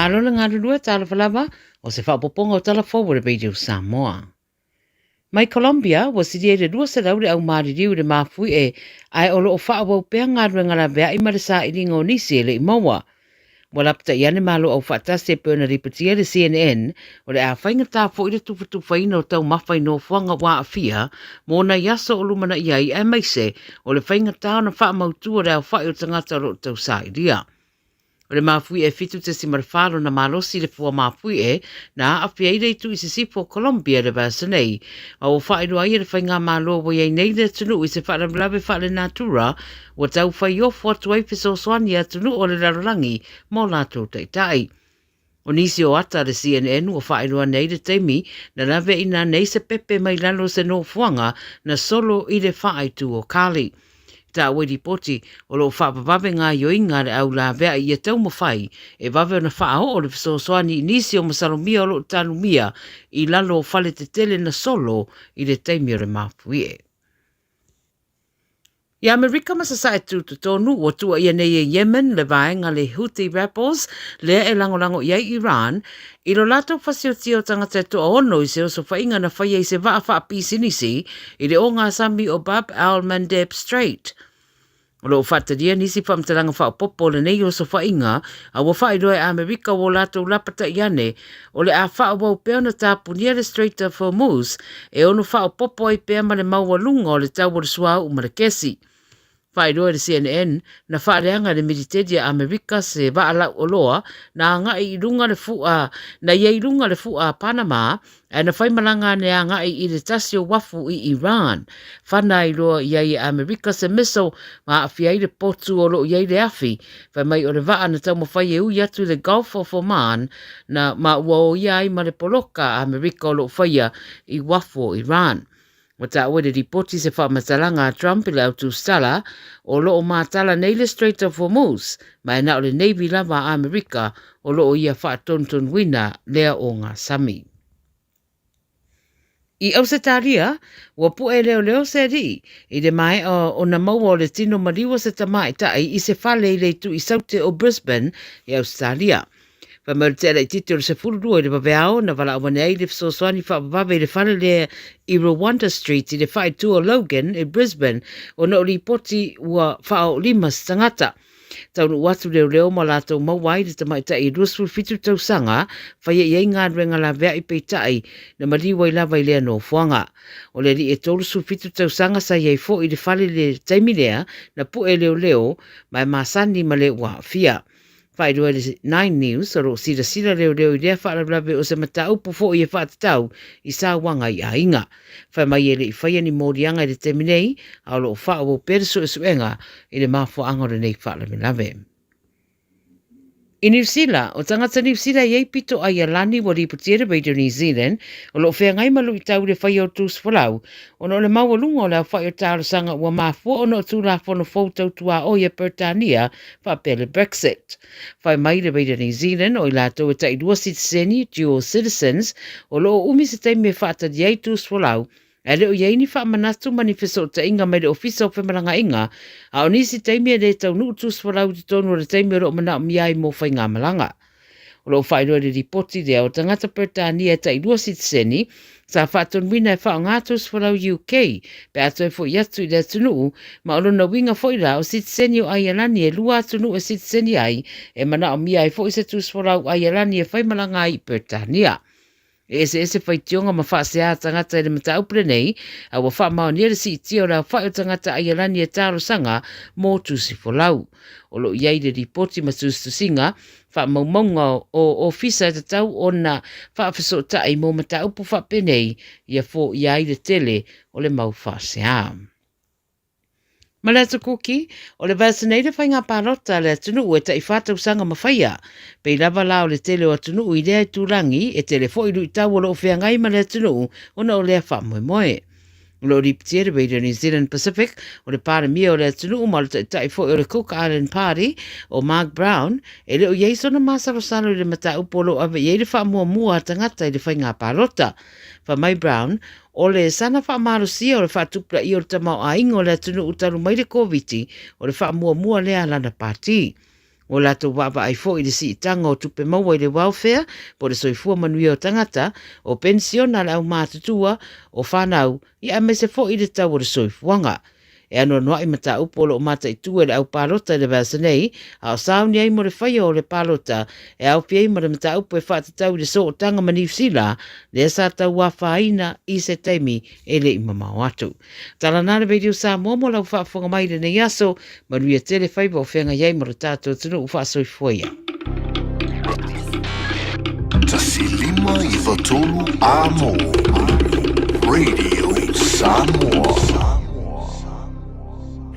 Malo le galulue, talofa lava, o se faaopoopoga o tala fou a le Radio Samoa. Mai Colombia, ua silia i le 200 le au maliliu i le mafuie ae o lo o faaauau pea galuega laveai ma le sailiga o nisi e le i maua. Ua lapatai ane Malo Aufaatasi e pei ona lipotia e le CNN, o le a faigata foi le tufatufaina o taumafa i nofoaga ua aafia mo nai aso o lumanai ai aemaise o le faigata ona faamautu o le aofai o tagata o lo o tausailia. O le mafuie 7.4 lona malosi i le fua mafuie na aafia ai le itu i sisifo o Colombia i le vaiaso nei, ma ua faailoa ai e le faigamalo ua i ai nei le atunuu i se faalavelave faalenatura ua tau fai ofo atu ai fesoasoani a atunuu o le lalolagi mo latou taitai. O nisi o ata a le CNN ua faailoa nei le taimi na laveaiina nei se pepe mai lalo o se nofoaga na solo i le faaaitu o Cali. Taua i lipoti, o lo o faavavave gaoioiga a le au laveai ia taumafai e vave ona faaoo le fesoasoani i nisi o masalomia o lo o tanumia i lalo o fale tetele na solo i le taimi o le mafuie. I Amerika ma Sasae Tutotonu, ua tuuaia nei e Yemen le vaega le Houthi Rebels lea e lagolago i ai Iran i lo latou fasiotia o tagata e toaono i se osofaiga na faia i se vaa faapisinisi i le ogasami o Bab al-Mandeb Strait. O lo o faatalia nisi faamatalaga faaopoopo o lenei osofaiga, a ua faailoa e Amerika ua latou lapata'i ane o le a faaauau pea ona tapunia le Strait of Hormuz e ono faaopoopo ai pea ma le maualuga o le tau o le suauu ma le kesi. Faailoa e le CNN, na faaleaga e le Militeli a Amerika se vaa lauoloa na agai i luga le fu'a na i ai i luga le fu'a a Panama ae na fai malaga ane agai i le tasi o uafu i Iran. Whana ai loa i ai e Amerika se missile ma aafia ai le potu o lo o i ai le afi, fai mai o le vaa na taumafai e ui atu i le Gulf of Oman na ma ua o ia ai ma le poloka a Amerika o lo o faia i uafu o Iran. Ua taua i le lipoti se faamatalaga a Trump i le autusala o lo o matala nei le Strait of Hormuz, ma e na o le Navy lava a Amerika o lo o ia faatonutonuina lea ogasami. I Ausetalia, ua puʻe leoleo se alii i le maea ona maua o le tino maliu o se tamaitai i se fale i le itu i Saute o Brisbane i Ausetalia. Fai mai o le tea laitiiti o le 12 i le vaveao na valaau ane ai le fesoasoani faavavave i le fale lea i Rwanda Street i le faaitu o Logan i Brisbane ona o lipoti ua faaoolima se tagata. Taunuu atu leoleo ma latou maua ai le tamaitai e 27 tausaga faia i ai galuega laveai peitai na maliu ai lava i lea nofoaga. O le alii e 37 tausaga sa i ai foi i le fale i le taimi lea na pue leoleo ma e masani ma le ua aafia. Faailoa i le Nine News o lo o silasila leoleo i lea faalavelave o se mataupu foi e faatatau i sauaga i aiga. Fai mai e le i faia ni moliaga i le taimi nei, a o lo o faaauau pea le suesuega i le mafuaaga o lenei faalavelave. I Niu Sila, o tagata Niu Sila e i ai pito Aialani ua lipotia e le Radio New Zealand o lo o feagai ma luitau i le faia o tusifolau ona o le maualuga o le aofai o talosaga ua mafua ona o Tulafono fou tau tuaoi a Peretania faapea le Brexit. Fai mai le Radio New Zealand o i latou e tailua sitiseni, dual citizens, o lo o umi se taimi e faatali ai tusifolau ae le o i ai ni faamanatu ma ni fesootaiga mai le Ofisa o Femalagaaiga, a o nisi taimi e le taunuu tusifolau i totonu o le taimi o lo o manaomia ai mo faigamalaga. O lo o faailoa i le lipoti lea, o tagata Peretania e tailua sitiseni sa faatonuina e faaaoga tusifolau UK pe a toe foi atu i le atunuu, ma o lona uiga foi la o sitiseni o Aialani e lua atunuu e sitiseni ai, e manaomia ai foi se tusifolau Aialani e faimalaga ai i Peretania. E eseese faitioga ma faasea a tagata i le mataupu lenei, a ua faamaonia le siitia o le aofai o tagata Aialani e talosaga mō tusifolau. O lo o i ai le lipoti ma tusitusiga faamaumauga o ofisa e tatau ona faafesootai mō mataupu faapenei ia foia ai le tele o le mau faasea. Ma le Atu Kuki, o le vaiaso nei le faiga palota a le atunuu e tai-whā tausaga ma faia. Pei lava la o le tele o atunuu i lea itulagi, e tele foi luitau o lo o feagai ma le atunuu ona o lea faamoemoe. O lo o lipitia le Radio New Zealand Pacific o le Palemia o le atunuu ma o le taitai foi o le Cook Island Party, o Mark Brown, e le o i ai sona masalosalo i le mataupu o lo o ave i ai le faamuamua a tagata i le faiga palota. Fai mai Brown, O le sana faamalosia o le faatupulaia o le tamaoaiga o le atunuu talu mai le Koviti, o le faamuamua lea a lana pati. Ua latou vaavaai foi i le siitaga o tupe maua i le welfare po o le soifua manuia o tagata, o penisiona a le aumatutua, o fanau, ia aemaise foi le tau o le soifuaga. E anoanoai mataupu o lo o mataitu e le au palota i le vaiaso nei, a o sauni ai mo le faia o le palota e aofia ai ma le mataupu e faatatau i le sootaga ma Niu Sila, lea sa tauafaina i se taimi e le i mamao atu. Tala na le Radio Samoa mo lau faafofoga mai i lenei aso. Manuia tele faiva o feagai ai ma lo tatou atunuu faasoifua ia. 1 5 93 A mo Radio Samoa.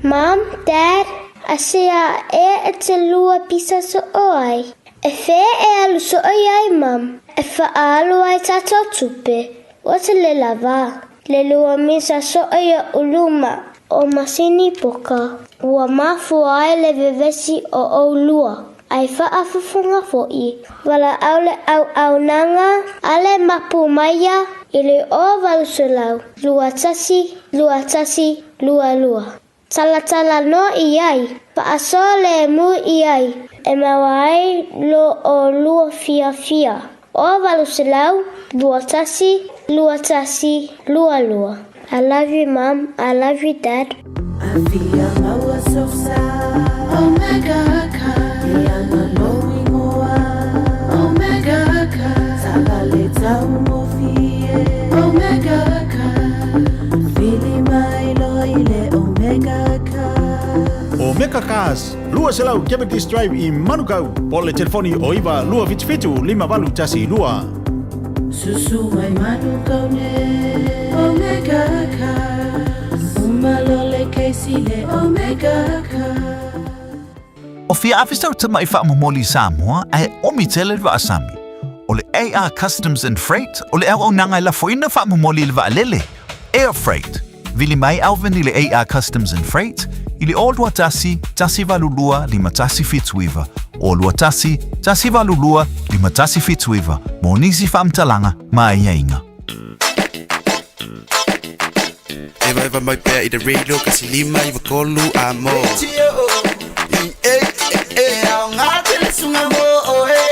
Mom, Dad, asea e e te lua pisa so'o ai. E fea e alu so'o i ai, Mom? E fa'aalu ai tatou tupe. Ua te le lava. Le lua misa so'o i o'u luma o masini poka. Ua mafua ai le vevesi o ʻolua, a i faafofoga foʻi. Valaau le auaunaga a le mapu maia i le 0800 21 21 22. Talatala noa i ai, faasoa lemu i ai, e maua ai lo ʻolua fiafia. 0800 21 21 22. I love you mom, I love you dad. Omega Cars, 200 Cavendish Drive i Manukau, po o le telefoni o 9 277 5812. Susu mai Manukau ne Omega Cars Uma lo le Casey le Omega Cars. O fia afe sau tamaʻi faamomoli i Samoa ae omi tele le vaasami. O le AR Customs and Freight o le auaunaga e lafoina faamomoli i le vaalele, Air Freight. Vili mai Alvin i le AR Customs and Freight i le 0 21 182 5179, 0 21 182 5179 mo nisi faamatalaga ma aiaiga. Evaeva mai pea i le radio 1 5 9 3 a mo. E aoga tele suga mo oe.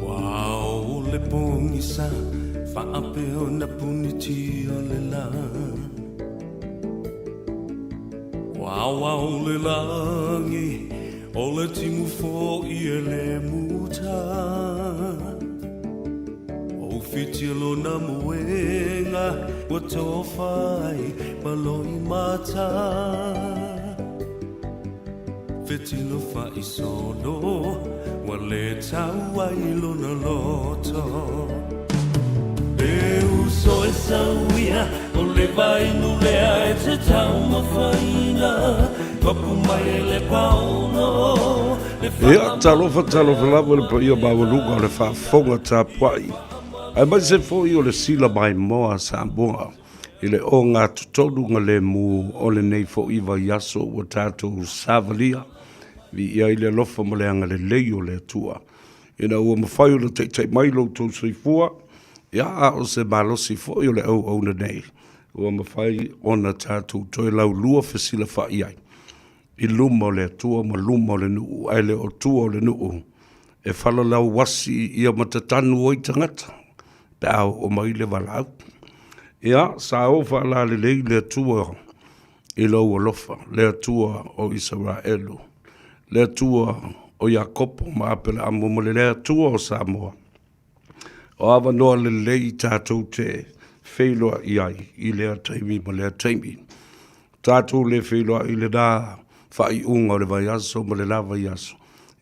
Ua ao le pogisa faapea ona puniti o le la. Ua ao le lagi o le timu foʻi e le muta. O whiti lona moenga ua tofa ai ma loimata. Fetilo faisolo ua le tau ai lona loto. E uso e sauia o le vainu lea e te taumafaina Papu mai e le paono le Ia, talofa, talofa lava le paia maualuga o le faafofoga tapuai, aemaise foi o le sila maimoa a Samoa i le ogatotonu galemu o lenei foi vaiaso ua tatou savalia, viia ai le alofa ma le agalelei o le Atua. Ina ua mafai ona taitai mai lo outou soifua, ia, a o se malosi foi o le auauna nei, ua mafai ona tatou toe laulua fesilafa'i ai i luma o le Atua ma luma o le nuu, ae le o tua o le nuu e falalauasi ia matatanu ai tagata pe a oo mai le valaau. Ia, sa o faalalelei le Atua i lou alofa, le Atua o Isaraelu, le Atua o Iakopo ma Apelaamo ma le Atua o Samoa. O avanoa lelei tatou te feiloai ai i lea taimi ma lea taimi. Tatou le feiloai i lena faaiuga o le vaiaso ma le la vaiaso,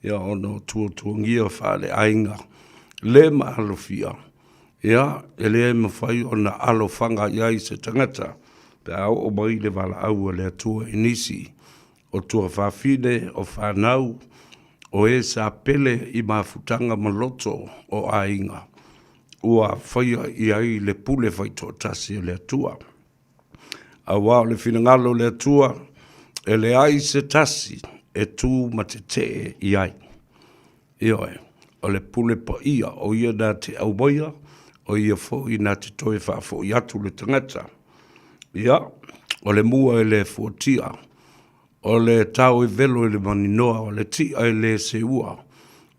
ia ona o tuatuagia faaleaiga le maalofia, ia e le mafai ona alofaga i ai se tagata pe a oo mai le valaau a le Atua i nisi o tuafafine, o fanau, o e sa pele i mafutaga ma loto o aiga, ua faia i ai le pule faitoatasi a le Atua. Auā o le finagalo o le Atua, e leai se tasi e tu ma tetee i ai. Ioe, o le pule paia, o ia na te aumaia, o ia foi na te toe faafoi atu le tagata. Ia, o le mua e le fuatia, o le tao e velo i le maninoa, o le tia e le seua,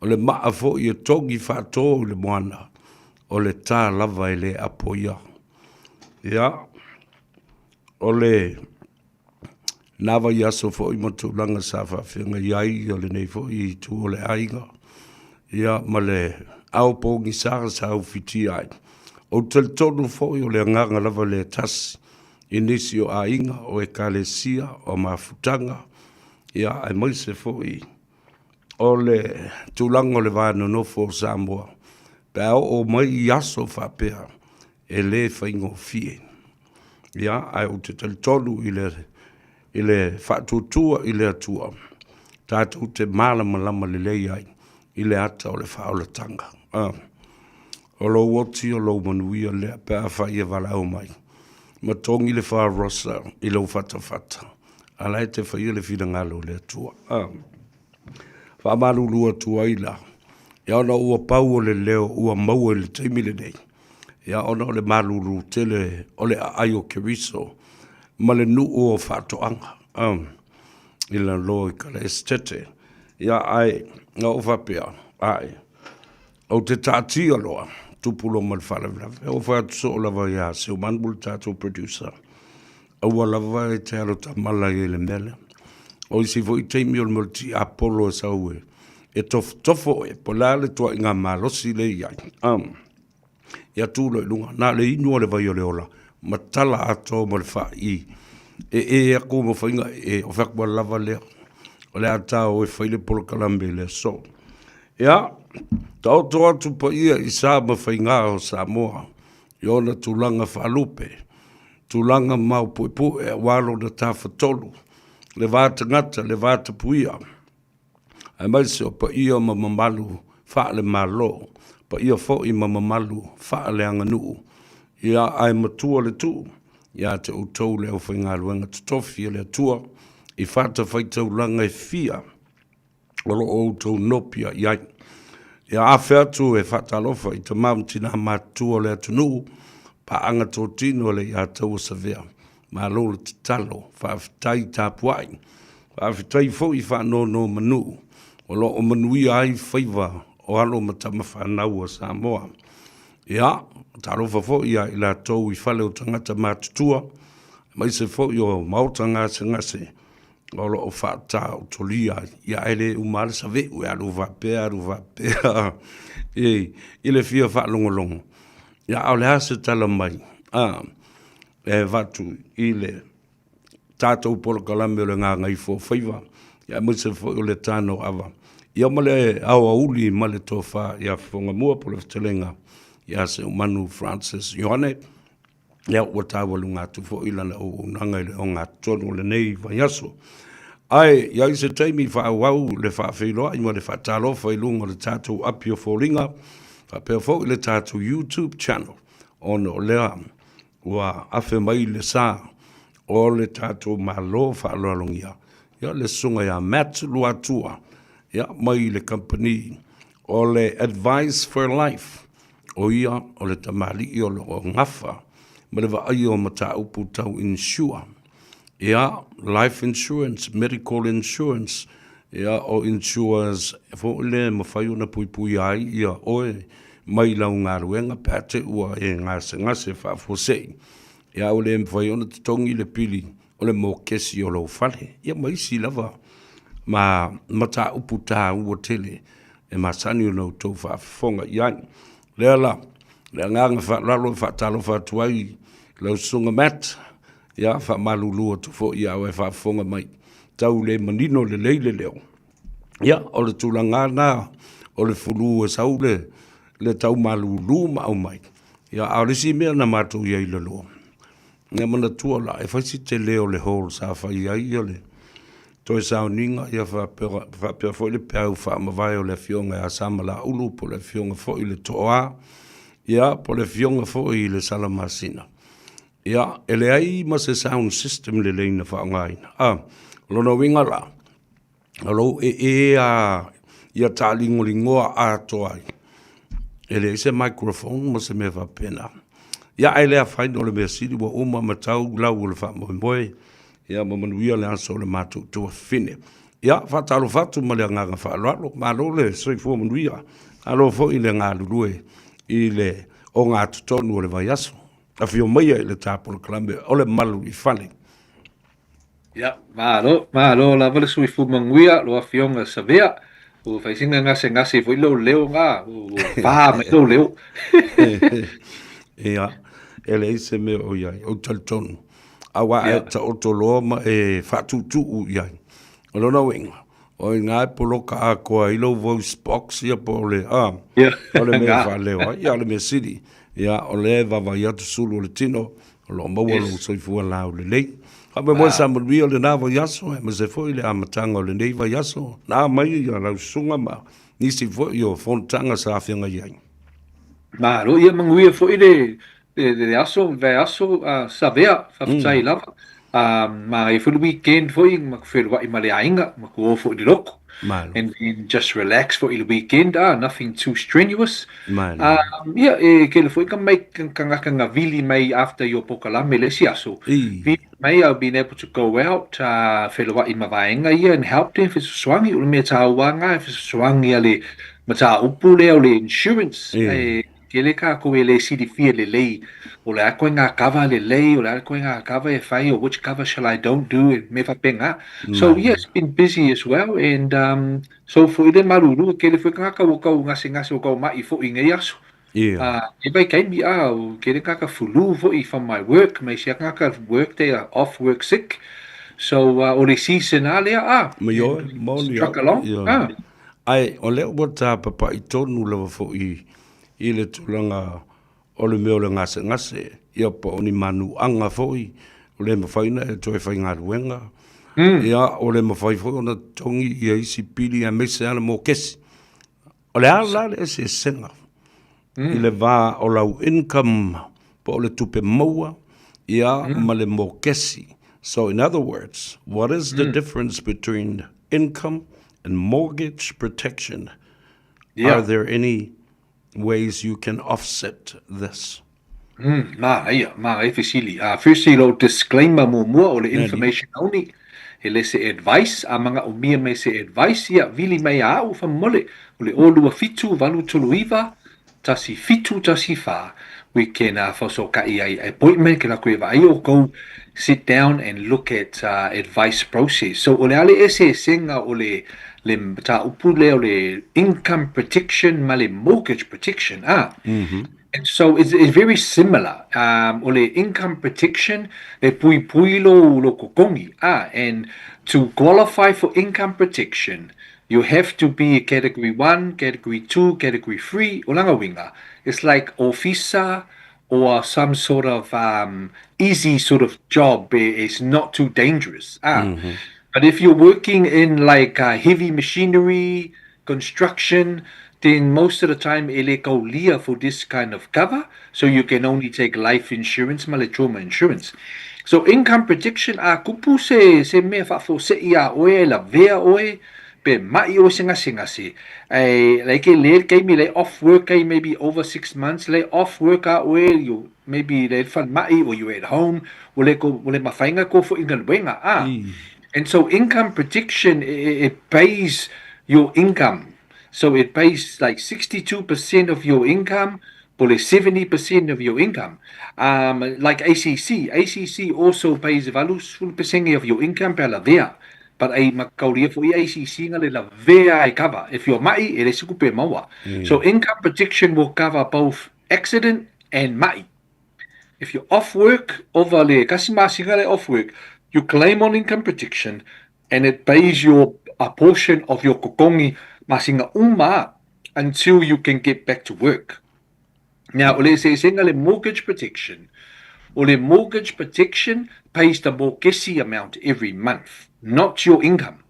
o le maa foi e togi faato i le moana, o le tā lava e le apoia. Ia, o le na vaiaso foi ma tulaga sa faafeagai ai o lenei foi itu o le aiga, ia ma le ao pogisa sa ufitia ai. Ou te talitonu foi o le agaga lava lea e tasi i nisi o aiga, o ekalesia, o mafutaga, ia aemaise foi o le tulaga o le va nonofo o Samoa pe a oo mai i aso faapea e le faigofie. Ia, ae ou te talitonu i le, i le faatuatua i le Atua, tatou te malamalama lelei ai i le ata o le faaolataga. Ah, o lou oti o lou manuia lea pe afai e valaau mai. Ma togi le faarosa i lou fatafata, a la e te faia le finagalo o le Atua. Ah. Faamalulu atu ai la, ia ona ua pau o le leo ua maua i le taimi lenei, ia ona o le malulu tele o le aai o Keriso ma le nuu o faatoaga um, i lalo i kala esetete. Ia ae, na ou faapea, ae, ou te taatia loa, tupu loa ma le faalavelave. Ou fai atu soo lava ia Seumanu le tatou producer, Aua lava e te alo tamala i le mea lea. O isi foi taimi o le mea o le tiapolo e sau e, e tofotofo e, po o le a le tuaiga malosi lea e i ai. Um, ia tu loa i luga, na o le inu o le vai o le ola, ma tala atoa ma le faai. E e aku ma faiga e, o fea lava lea. O le a tā o e fai le polokalame i le aso. Ia, taoto atu paia i sa ma faigā o Samoa, i ona tulaga faalupe, tulaga maopuepue aua lona tafatolu, le va tagata, le va tapuia, aemaise o paia ma mamalu faale-Malo, paia foi ma mamalu faaleaganuu, ia ae matua le tuu ia te outou le aufaigaluega totofi a le Atua i fatafaitaulaga e fia o lo o outou nopia i ai. Ia afe atu e faatalofa i tama ma tinā matutua o le atunuu, paaga totino a le Iataua Savea. Malo le tatalo, faafetai tapuai, faafetai foi faanonomanu o lo o manuia ai faiva o alo ma tama fanau a Samoa. Ia, talofa foi ia i latou i fale o tagata matutua, aemaise foi o maota gasegase, o lo o faataotolia ai, ia ae le uma lava le saveu e alu faapea alu faapea i, i le fia faalogologo. Ia a o le a se tala mai a, e avatu i le tatou polokalame o le Gagaifo o Faiva, ia aemaise foi o le Tano Ava. Ia ma le aoauli ma le tofa ia Fofogamua po o le fetalaiga ia Seumanu Francis Ioane. Ia, ua taualuga atu foi lana auaunaga i le ogatotonu o lenei vaiaso. Ae i ai se taimi faaauau le faafeiloai ma le faatalofa i luga o le tatou api o foliga, faapea foi le tatou YouTube channel, ona o lea ua afe mai le sa o le tatou Malo faaaloalogia, ia le susuga ia Matt Luatua, ia mai le kamupani o le Advice for Life, O ia o le tamalii o lo o gafa ma le vaaia o mataupu tau insure, ia, life insurance, medical insurance, ia, o insures foi lea e mafai ona puipuia ai ia oe mai lau galuega pe a te ua e gasegase faafuasei, ia, ua le mafai ona totogi le pili o le mokesi o lou fale, ia ma isi lava ma mataupu taua tele e masani ona outou faafofoga i ai. Lea la, le agaga faaaloalo e faatalofa atu ai i lau Susuga Matt, ia faamalulu atu foi ia oe faafofoga mai, tau le manino lelei le leo. Ia, o le tulaga lena o le fulu e sau le, le tau malulu ma aumai. Ia, a o le isi mea na matou i ai i le loa, Ia manatua la, e fai si tele o le hall sa fai ai ia le toe sauniga ia faapea, faapea foi le peau faamavae o le afioga ia Samalaulu po o le afioga foi i le Toa, ia po o le afioga foi i le Salamasina. Ia, e leai ma se sound system lelei na faaaogaina. A, o lona uiga la, o lou ee a ia taaligoligoa atoa ai. E leai se microphone ma se mea faapena. Ia, ae le afaina o le mea sili ua uma ma tau lau o le faamoemoe, ia ma manuia le aso o le matou tuafafine. Ia, faatalofa atu ma le agaga faaaloalo, malo le soifua manuia, malo foi le galulue i le ogatotonu o le vaiaso. Afio maia i le ta polokalame o le Malu i Fale. Ia, malo, malo lava le soifua manuia lau Afioga Savea. Ua fai sina gasegase foi lou leo na, ua pa mai lou leo. Ia, e leai se mea o i ai, ou te talitonu. Aua a e taoto loa ma e faatuutuu i ai. O lona uiga, o i ina e poloka atoa ai lou voice box ia po o le, a, o le mea e faaleo ai. Ia, o le mea sili, ia, o lea e vaavaai atu sulu o le tino, o lo o maua lou soifua laulelei. Faamoemoe sa manuia lena vaiaso, aemaise foi le amataga o lenei vaiaso, na mai lau susuga ma nisi foi o fonotaga sa feagai ai. Malo, ia manuia foi le le aso, le vaiaso, Savea, faafetai lava. Manaia foi le weekend foi, matou feiloai ma le aiga, matou o foi i le lotu. Malo. And then just relax foi i le weekend, ah, nothing too strenuous. Malo. Ia, e tele foi ka mai tagata na vili mai after i o polokalame le isi aso. I. Vili mai, I've been able to go out, feiloai ma vaega ia and help them, fesoasoani, o le mea taua lena, e fesoasoani a le mataupu lea o le insurance. I. E Tele kākou e le silafia lelei o le a koe ngā kava lelei, o le a koe ngā kava e whai, or which cover shall I don't do, e mea faapena. So yeah, it's been busy as well, and um, so foi le malulu, e kele foi kangaka ua kau gasegase, ua kau ma'i foi i nei aso. Yeah. E vaitaimi, a, o kele kangaka flu foi from my work, mai sia kangaka work day off work sick. So o le season a lea, a, Ma ioe, and we moni truck au, along, ioe. a. Ae, o lea ua tapapai tonu lava foi i le tulaga o le mea o le gasegase, ia po o ni manuaga foi, ua le mafai ona e toe faigaluega, ia ua le mafai foi ona totogi ia isi pili aemaise lava le mokesi. O le a la le eseesega i le va o lau income po o le tupe maua ia ma le mokesi? So in other words, what is the difference between income and mortgage protection? Are there any ways you can offset this? Manaia, manaia fesili. Firstly, lou disclaimer muamua o le information only, e le se advice, a manaomia mai se advice, ia vili mai a au faamolemole, o le 0 2 7 8 3 9 1 7 1 4, we can faosootai ai appointment, ke lakou e vaai oukou, sit down and look at advice process. So o le a le eseesega o le le mataupu lea o le income protection ma le mortgage protection, a. And so it's it's very similar. Um, o le income protection, e puipui lou, lou kokongi. Ah, and to qualify for income protection, you have to be a category 1, category 2, category 3, o langa uiga. It's like officer or some sort of um, easy sort of job. It's not too dangerous. Ah. But if you're working in like uh, heavy machinery, construction, then most of the time e le kaulia for this kind of cover, so you can only take life insurance ma le trauma insurance. So income protection a kupu se se mea faafose'i iā oe e lavea oe pe ma'i oe se gasegase e like e le taimi le off work ai maybe over 6 months le off work a oe you maybe le falemai or you at home ua le ko ua le mafai ko fo'i galuega a. And so income protection it, it pays your income. So it pays like 62% of your income po le 70% of your income. Like ACC, ACC also pays 80% of your income pe a lavea. But e makaulia fo'i ACC nga le lavea e cover. If you're ma'i, e le isi tupe e maua. So income protection will cover both accident and ma'i. If you're off work over le tasi masina le off work, you claim on income protection and it pays your a portion of your kokongi masina uma until you can get back to work. Now, o le eseesega le mortgage protection, o le mortgage protection pays the mokesi amount every month, not your income.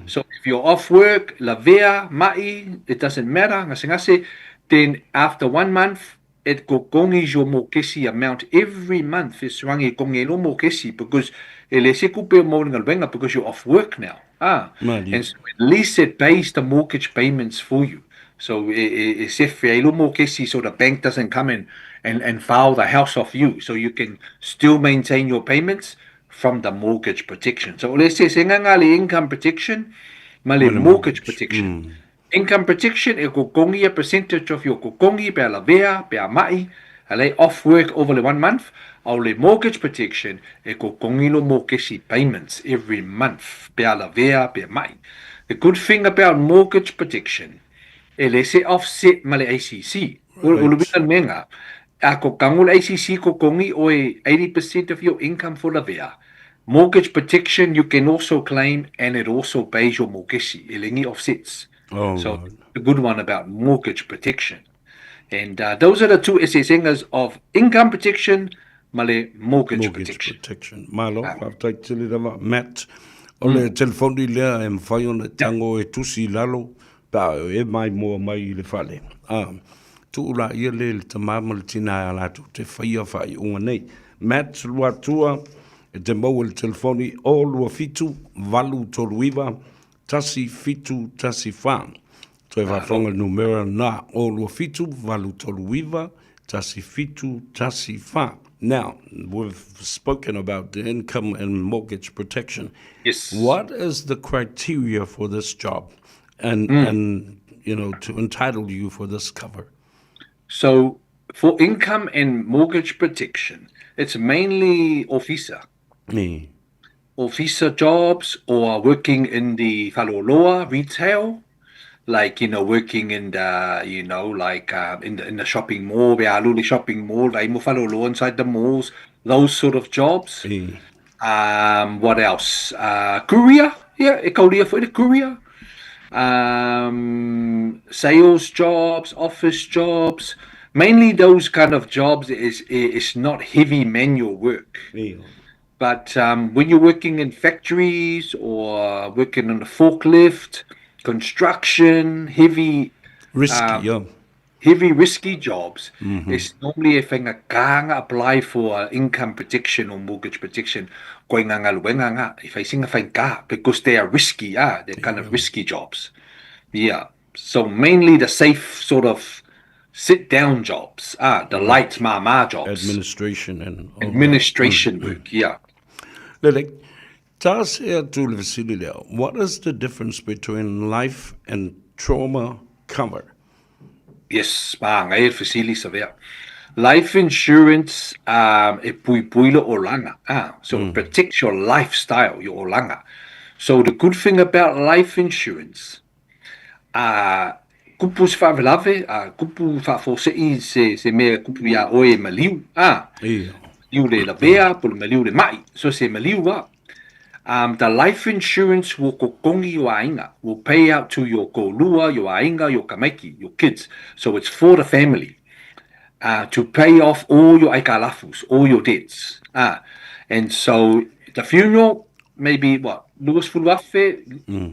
So if you're off work, lavea, ma'i, it doesn't matter, gasegase, then after one month, It kokongis your mokesi amount every month fesoangi e kongi ai lo mokesi because e le se kupe o mau le galuega because you're off work now ah Malie. and so at least it pays the mortgage payments for you so e e e sefe ai lo mokesi so the bank doesn't come and and and file the house off you so you can still maintain your payments from the mortgage protection so o le eseesega nga le income protection ma le Ma le mortgage mortgage. protection Income protection e kokongi a percentage of your kokongi pea lavea, pea ma'i, a lay off work over le one month, a o le mortgage protection e kokongi lo mokesi payments every month pea lavea, pea ma'i. The good thing about mortgage protection, e le se offset ma le ACC. O o le Right. uiga me nga, a kokango le ACC kokongi oe 80% of your income for lavea, Mortgage protection you can also claim and it also pays your mokesi, e lengi offsets. Oh, So right. the good one about mortgage protection. And uh, those are the two eseesegas of income protection ma le mortgage Mortgage protection. protection. Malo, Ah. faafetai tele lava. Matt, o le telefoni lea e mafai ona tago e tusi i lalo pe a e maimoa mai i le fale. Ah, tuu laia le le tamā ma le tinā a latou te faia faaiuga nei. Matt Luatua, e te maua i le telefoni o 27 839 1714. Toe faafofoga le numera na, o 27 839 1714. Now, we've spoken about the income and mortgage protection. Yes. What is the criteria for this job and, and you know, to entitle you for this cover? So for income and mortgage protection, it's mainly officer. Me. Officer jobs or working in the faloloa retail, like you know working in the you know like uh, in the in the shopping mall, the aluli shopping mall, like mo faloloa inside the malls, those sort of jobs. E. Um, what else? Uh, courier, yeah, e kauria foi le courier. Um, sales jobs, office jobs, mainly those kind of jobs is is not heavy manual work. E. But um, when you're working in factories or working on the forklift, construction, heavy Risky, um, yeah. heavy risky jobs, it's normally e whainga apply for income protection or mortgage protection, koe ngā ngaluenga ngā, e whaisinga whainga, because they are risky, ah, they're kind of risky jobs. Yeah. So mainly the safe sort of sit down jobs, ah, the light mama jobs. Administration and all that. Administration work, yeah. Lele, ta se atu le fesili lea, what is the difference between life and trauma cover? Yes, maangai le fesili Savea. Life insurance um, e puipui le olaga. Ah, so it protects your lifestyle, your olaga. So the good thing about life insurance, a kupu se faalavelave, a kupu faafose'i se, se mea kupu iā oe e maliu, a Ia. maliu le lavea, po le maliu le ma'i. So se maliu a. Um, the life insurance will kokongi your aiga, will pay out to your ko'olua, your aiga, your kamaiki, your kids. So it's for the family uh, to pay off all your aikalafus, all your debts. Ah, and so the funeral, maybe what, luasefulu afe,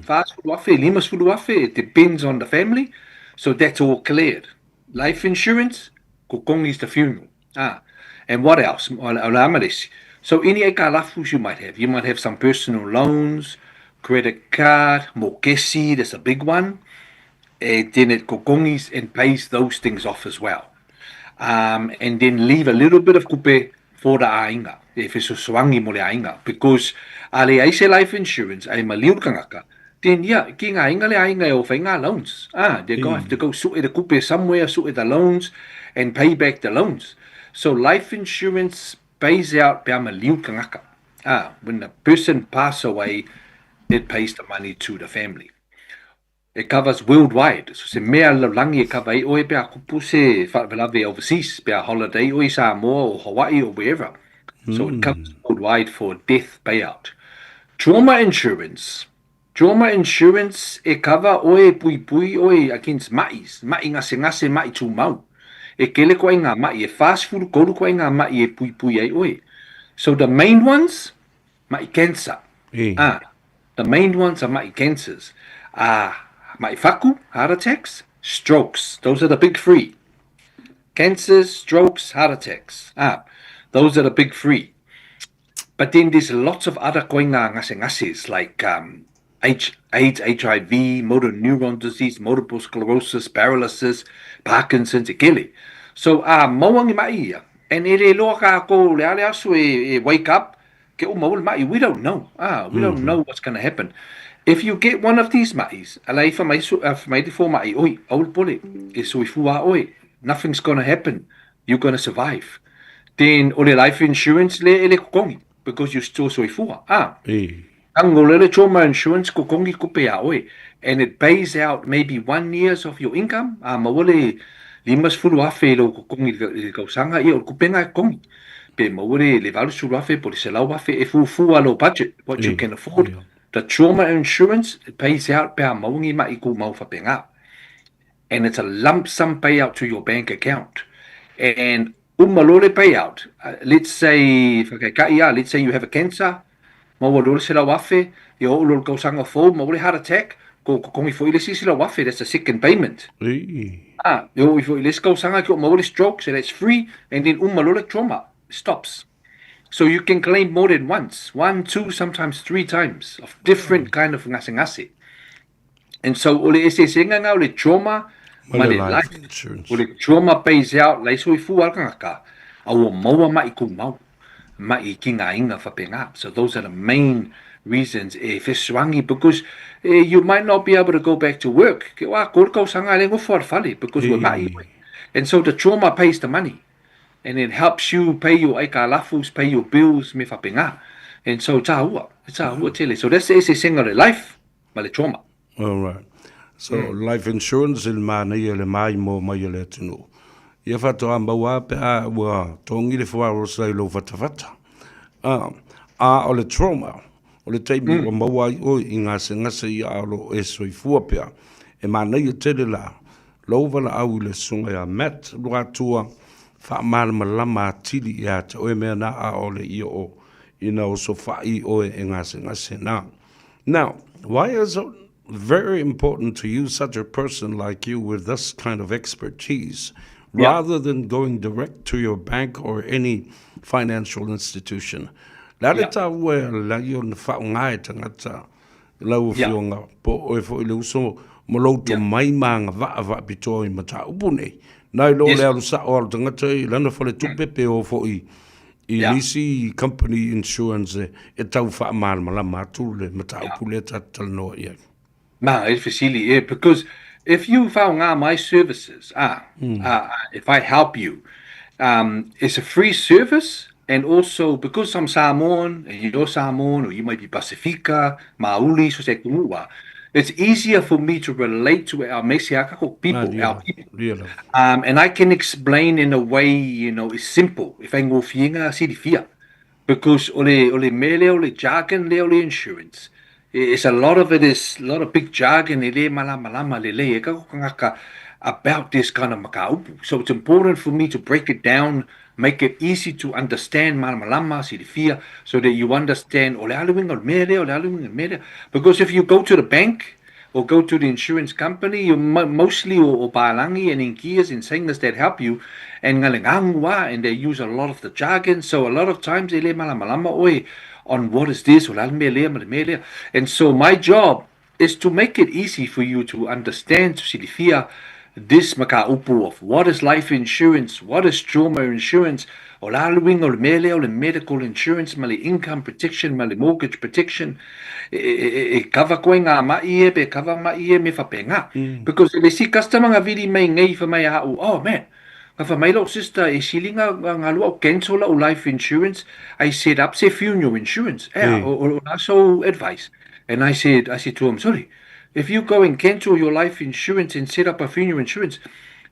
fasefulu afe, limasefulu afe, it depends on the family. So that's all cleared. Life insurance, kokongi's the funeral. Ah, and what else? O le a ma le isi. So any aikalafus you might have. You might have some personal loans, credit card, mokesi, that's a big one. And then it kokongis and pays those things off as well. Um, and then leave a little bit of kupe for the aiga, e fesoasoani mo le aiga. Because a leai se life insurance, ai maliu le kangaka, then yeah, ki ngā aiga le aiga e o whai ngā loans. Ah, they go have to go su'e the kupe somewhere, su'e the loans, and pay back the loans. So life insurance pays out pea maliu kangaka. Ah, when the person pass away, it pays the money to the family. It covers worldwide. So se mea lalolagi e cover ai oe pea kupu se faalavelave overseas, pea holiday oe i Samoa or Hawaii or wherever. So it covers worldwide for death payout. Trauma insurance. Trauma insurance e cover oe e puipui oe against maʻi, maʻi gasegase, maʻi tumau. E kele koa i ngā maʻi, e 43 koa i ngā maʻi e puipui ai oe. So the main ones, maʻi cancer. E. Ah, the main ones are maʻi cancers. Ah, maʻi whaku, heart attacks, strokes. Those are the big three. Cancers, strokes, heart attacks. Ah, those are the big three. But then there's lots of other koinga ngasengases like um, H, AIDS, HIV, motor neuron disease, multiple sclerosis, paralysis, Parkinson's, e kele. So, a mauangi mai ia. And e le loa ka ko le ale aso e, e wake up, ke o maul mai, we don't know. Ah, we don't know what's going to happen. If you get one of these ma'is, ala i whamai, so, uh, whamai te fō ma'i, oi, aul pole, e soifua oi, nothing's going to happen. You're going to survive. Then, o le life insurance le e le kokongi, because you still soifua. Ah, E. Ang o le trauma insurance kokongi kupe a oe. And it pays out maybe one years of your income. Ah, maua le 50 afe i lou kokongi i le kausanga, ia o le kupenga e kokongi. Pe maua le le 80 afe po le 100 afe e fuafua lou budget, what you E. can afford. The trauma insurance, it pays out pe a maungi mai ku mau whapenga. And it's a lump sum payout to your bank account. And uma loa le payout, uh, let's say, whakaikai a, let's say you have a cancer, maua loa le 100,000, ia oo loa le kausaga fou, maua le heart attack, ko kokongi foi le isi 100,000, that's the second payment. E. Ah, e oo ifo i le isi kausaga ki o maua le stroke, so that's free, and then uma loa le trauma, stops. So you can claim more than once, one, two, sometimes three times of different kind of ngasengase. And so o le eseesega nga o le trauma Ma ma le le life life. insurance. O le trauma pays out lai soifua le tagata, a ua maua mai kumau, mai ki ngā inga whapenga. So those are the main reasons e fesuangi because eh, you might not be able to go back to work. Ke wā, ko le kausanga le ngofo ar whale because ua mai E. oe. And so the trauma pays the money. And it helps you pay your aika lafus, pay your bills, me whapenga. And so tāua, tāua tele. So that's the eseesenga o le life ma le trauma. All right. So, life insurance i le mānaia le māimo mai o le atunuu. Ia faatoa maua pe a ua togi le fuarosa i lou fatafata. A, a o le trauma, o le taimi ua maua ai oe i gasegase ia a o lo o e soifua pea. E mānaia tele la, lou valaau i le susuga ia Matt Luatua, faamalamalama atili ia te oe mea na a o le ia o ina osofai oe e gasegase na. Now, why is it very important to use such a person like you with this kind of expertise Yeah. rather than going direct to your bank or any financial institution? Le a le Yeah. taua e lai ona faaaoga e tagata lau Yeah. afioga po o oe foi le uso ma lou Yeah. tomai ma agavaa faapitoa i mataupu nei. Nai lo Yes. le alu sao a le tagata i lana faletupe pe o foi i Yeah. nisi company insurance e, e tau faamalamalama atu le mataupu lea ta te talanoa i ai. Ma, e fesili, eh, because if you faaaoga my services, ah, ah, if I help you, it's a free service, and also because I'm Samoan, and you're Samoan, or you might be Pasifika, Maoli, so se atunuu, it's easier for me to relate to our Mesiakako people, our Malia, people. lia lava. And I can explain in a way, you know, it's simple. If I go silifia, because o le, o le mea lea, o le jargon lea o le insurance, it's a lot of it is a lot of big jargon e le malamalama lelei e kako kangaka about this kind of makaupu. So it's important for me to break it down, make it easy to understand malamalama, silifia, so that you understand o le a le uiga o le mea lea, o le a le uiga o le mea lea. Because if you go to the bank or go to the insurance company, you mostly o, o palangi and inkias and singers that help you, and ngalengangu and they use a lot of the jargon. So a lot of times e le malamalama oe on what is this, o le a le mea lea ma le mea lea. And so my job is to make it easy for you to understand, to silifia this makaupu of what is life insurance, what is trauma insurance, o le a le uiga o le mea lea o le medical insurance ma le income protection ma le mortgage protection, e, e, e, e cover koe ngā mai e, pe cover mai e me whapenga. Because e le si customer nga vili mai ngei wha mai a au, oh man, nga wha mai lau sister e sili nga, nga, nga lua o cancel lau life insurance, I set up se funeral insurance. E, E. o, o, o la so advice. And I said to him, sorry, if you go and cancel your life insurance and set up a funeral insurance,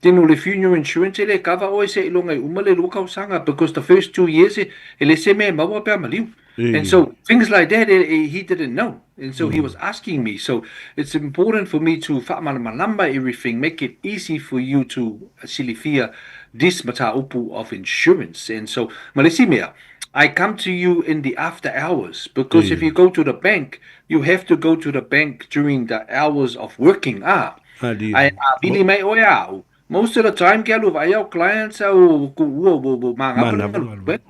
then o le funeral insurance e le cover oe se ilonga i uma le lua kausaga because the first 2 years e, e le se mea e maua pea maliu. And E. so things like that, he didn't know. And so he was asking me. So it's important for me to whaamalamalama everything, make it easy for you to silifia this mataupu of insurance. And so, malesi mea, I come to you in the after hours because if E. you go to the bank, you have to go to the bank during the hours of working. Ah, Malia. ai a vili mai oe au. Most of the time ke alu vaai au clients au ku ua ua ua manava le galuega.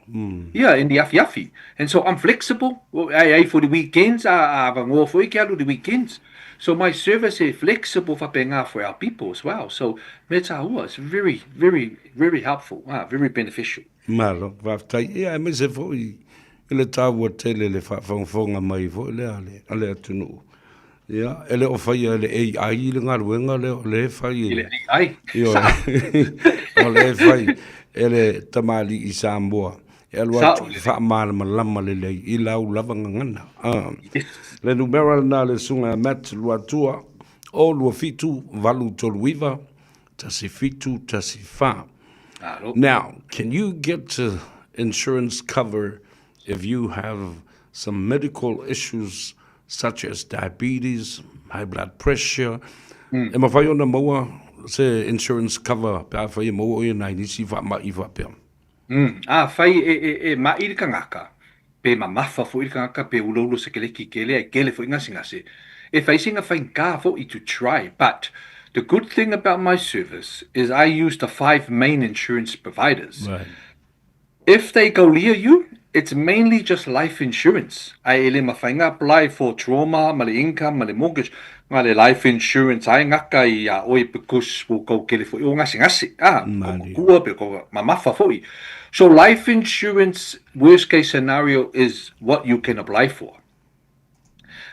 Ia, in the afiafi. And so I'm flexible, ai ai for the weekends, a a avanoa foi ke alu the weekends. So my service e flexible faapena for our people as well. So mea taua, it's very, very, very helpful, ah, very beneficial. Malo, faafetai. Ia, aemaise foi i le taua tele le faafogafoga mai foi lea a le, a le atunuu. Ia, e le o faia e le AI le galuega lea, o lea e fai e le AI. Ioe. O lea e fai e le tamalii Samoa e alu atu e faamalamalama lelei i lau lava gagana. Ah. Le numera lena le susuga ia Matt Luatua, 0 27 839 1714. Now, can you get insurance cover if you have some medical issues such as diabetes, high blood pressure? E mawhai ona maua se insurance cover pe a whai e maua o ia nai nisi wha mai whapea. Afai e, e, e maʻi le kagaka, pe mamafa foʻi le kagaka, pe uloulo sekeleki kele ai kele foʻi gasegase, e fai sina faigā foʻi to try, but the good thing about my service is I use the five main insurance providers. Right. If they kaulia you, it's mainly just life insurance, ae e le mafai ga apply for trauma ma le income ma le mortgage, ga le life insurance ae gaka iā oe because ua kou kele foʻi o gasegase, a, kou makua pe kou mamafa foʻi. So life insurance worst case scenario is what you can apply for.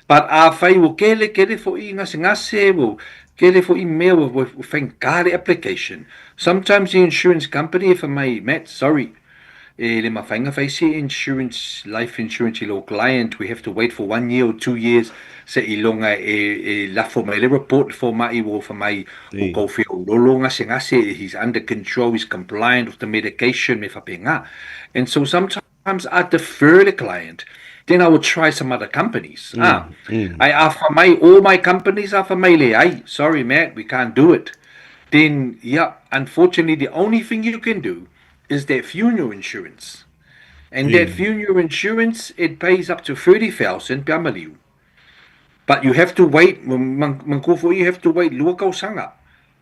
But afai ua kele kele foʻi gasegase, ua kele foʻi mea ua ua faigā le application, sometimes the insurance company e fai mai, Matt, sorry, e le mafai ga fai se insurance, life insurance i lou client, we have to wait for one year or 2 years seiloga e e lafo mai le report le fomai ua fai mai ua kou feololo gasegase, he's under control, he's compliant with the medication, mea faapena. And so sometimes I defer le client, then I will try some other companies. Ah, ae a fai mai all my companies a fai mai leai, sorry Matt, we can't do it. Then, yeah, unfortunately the only thing you can do is that funeral insurance. And that funeral insurance, it pays up to 30,000 pe a maliu. But you have to wait, manatua foi you have to wait lua tausaga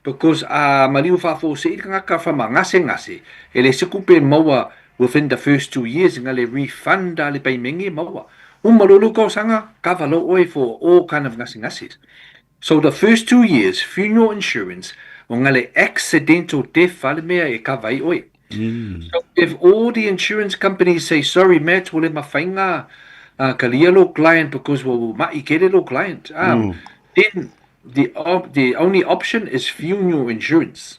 because a maliu faafuasei le tagata famagasegase, e le se tupe maua within the first 2 years na le refund a le paimene e maua. Uma loa lua tausaga, kava loa oe for all kind of gasegases. So the first 2 years, funeral insurance, o na le accidental death a le mea e kava ai oe. So if all the insurance companies say, sorry Matt, ua le mafai ga kalia lou client because ua ua maʻi tele lou client, then the the only option is funeral insurance.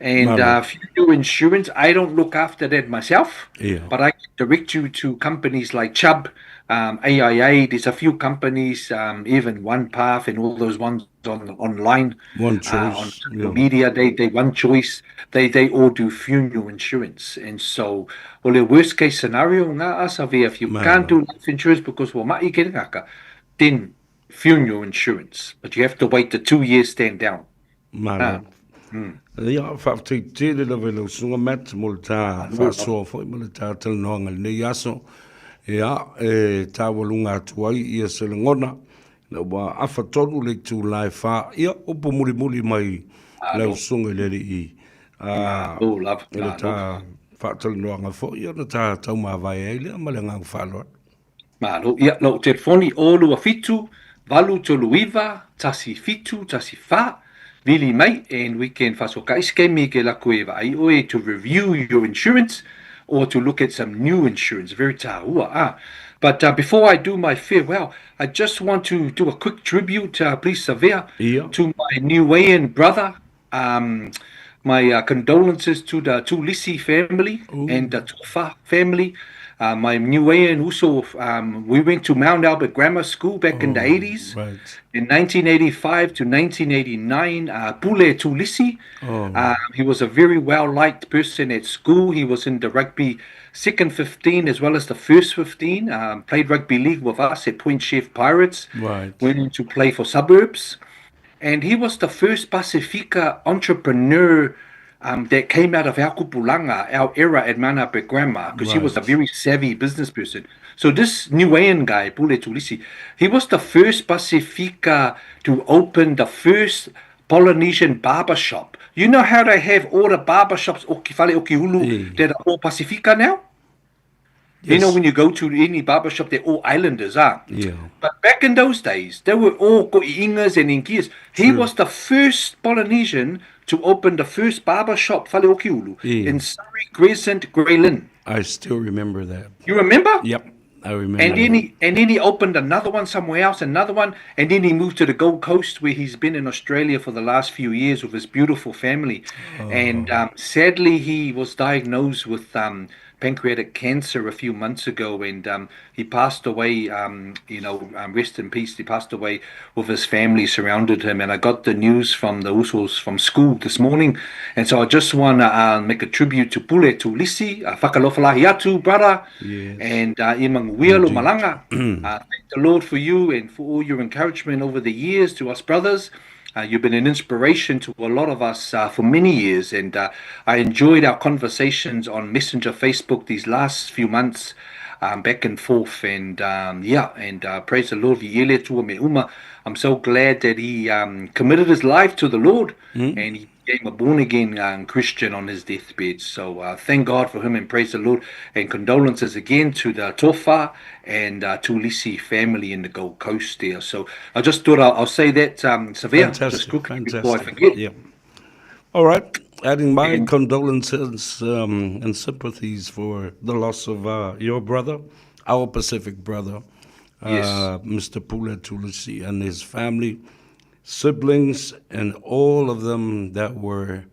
And funeral insurance, I don't look after that myself, but I can direct you to companies like Chubb, AIA, there's a few companies, even OnePath and all those ones on online, One on Choice, social yeah. media, they One Choice, they all do funeral insurance. And so, o le worst case scenario nga asa vea, if you can't Malo. do life insurance because ua maʻi ke gaka, then funeral insurance. But you have to wait the 2 years stand down. Malo. Ia, faafetai tele lava i lau susuga Matt mo le tā faasoa foi ma le tā talanoaga i lenei aso. Ia, e taualuga atu ai ia se lagona, ina ua afa tonu le itula e whā. Ia, upu mulimuli mai lau susuga i le alii, ā, i le tā faatalanoaga foi ona tā taumavae ai lea ma le agaga faaaloalo. Malo. Ia, lou telefoni, 0 2 7 8 3 9 1 7 1 4, vili mai and we can faasokaʻi se taimi ke lako e vaai oe to review your insurance or to look at some new insurance. Very tāua, ah. But before I do my farewell, I just want to do a quick tribute, please Savea, to my Niuean brother, my condolences to the Tulisi family and the Tofa family. My Niuean uso, we went to Mount Albert Grammar School back in the 80s. In 1985 to 1989, Pule Tulisi, he was a very well-liked person at school. He was in the rugby second 15 as well as the first 15. Played rugby league with us at Point Chef Pirates. Went on to play for Suburbs. And he was the first Pasifika entrepreneur that came out of our kupulanga, our era at Mount Albert Grammar, because he was a very savvy business person. So this Niuean guy, Pule Tulisi, he was the first Pasifika to open the first Polynesian barber shop. You know how they have all the barber shops oki fale oki ulu yeah. that are all Pasifika now? Yes. You know, when you go to any barber shop, they're all islanders, ah. Yeah. But back in those days, they were all Ko'iingas and Ingias. He was the first Polynesian to open the first barber shop, Fale Okiulu, yeah. in Surrey Crescent, Grey Lynn. I still remember that. You remember? Yep. I remember. And then he and then he opened another one somewhere else, another one, and then he moved to the Gold Coast where he's been in Australia for the last few years with his beautiful family. Oh. And sadly, he was diagnosed with pancreatic cancer a few months ago, and he passed away. You know, rest in peace. He passed away with his family surrounded him. And I got the news from the Usos from school this morning, and so I just want to make a tribute to Pule Tulisi, Whakalofalahi brother, yes. and Imanguia Malanga. Thank the Lord for you and for all your encouragement over the years to us brothers. You've been an inspiration to a lot of us for many years, and I enjoyed our conversations on Messenger Facebook these last few months, back and forth. And yeah, and praise the Lord. I'm so glad that he committed his life to the Lord and he became a born again Christian on his deathbed. So thank God for him and praise the Lord. And condolences again to the Tofa and Tulisi family in the Gold Coast there. So I just thought I'll, I'll say that, Savea, just quickly before I forget. Yeah. All right. Adding my condolences and sympathies for the loss of your brother, our Pacific brother, yes. Mr. Pule Tulisi, and his family, siblings, and all of them that were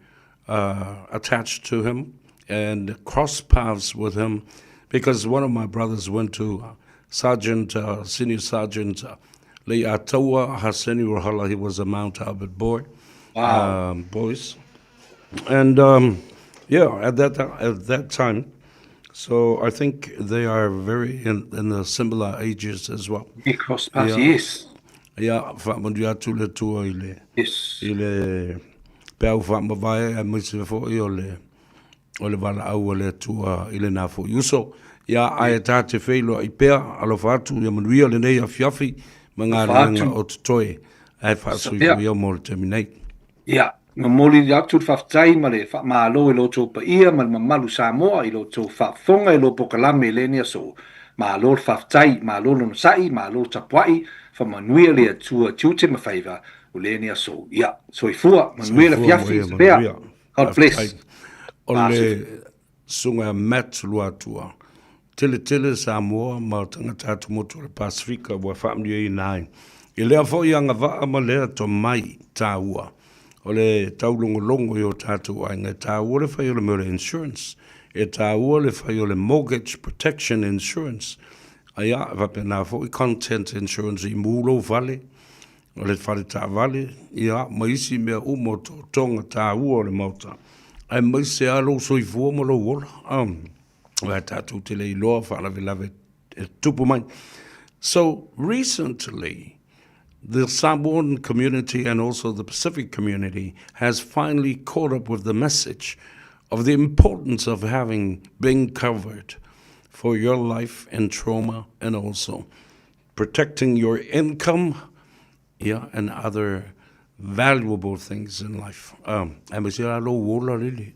attached to him and crossed paths with him, because one of my brothers went to Sergeant, Senior Sergeant Leiataua Haseni Rohala. He was a Mount Albert boy. Wow. Boys. And yeah, at that time, so I think they are very in the similar ages as well. Yeah, cross paths, yeah. Yes. Ia, whaamanuia atu le Atua i le, yes. i le peau whaamavae aemaise foi o le, o le valaau a le Atua i lenā foi uso. Ia, ae tā te feiloai pea, alofa atu, ia manuia lenei afiafi ma galuega o totoe, ae faasoifua mo le taimi nei. Ia, momoli atu le faafetai ma le faamalo i lo outou paia ma le mamalu Samoa i lo outou faafofoga i lo polokalame i lenei aso. Malo le faafetai, malo le onosai, malo le tapuai, faamanuia le Atua tiute ma faiva o lenei aso. Ia, soifua, manuia le afiafi, Savea. God bless. O le susuga Matt Luatua. Tele tele Samoa ma tagata atumotu o le Pasifika ua faamanuiaina ai i lea foi agavaa ma lea tomai taua o le taulogologo i o tatou aiga. E taua le fai o le mea o le insurance, e taua le fai o le mortgage protection insurance, ia, e faapena foi content insurance i mu lou fale, o le fale taavale, ia, ma isi mea uma o tootoga taua o le Maota, aemaise lava lou soifua ma lou ola. Aua tatou te le iloa faalavelave e tupu mai. So recently, the Samoan community and also the Pacific community has finally caught up with the message of the importance of having been covered for your life and trauma and also protecting your income yeah, and other valuable things in life. Aemaise la lou ola lele.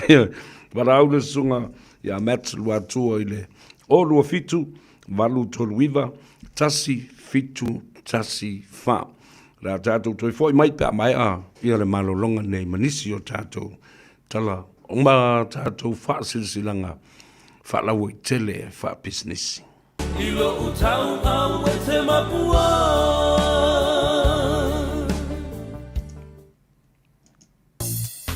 Yeah. Valaau le susuga ia Matt Luatua i le 0 2 7 8 3 9 1 7 1 4. O le a tatou toe foi mai pe a maea ia le malologa nei ma nisi o tatou tala ma tatou faasilasilaga faalauaitele faapisinisi. I lou tauau e te mapua.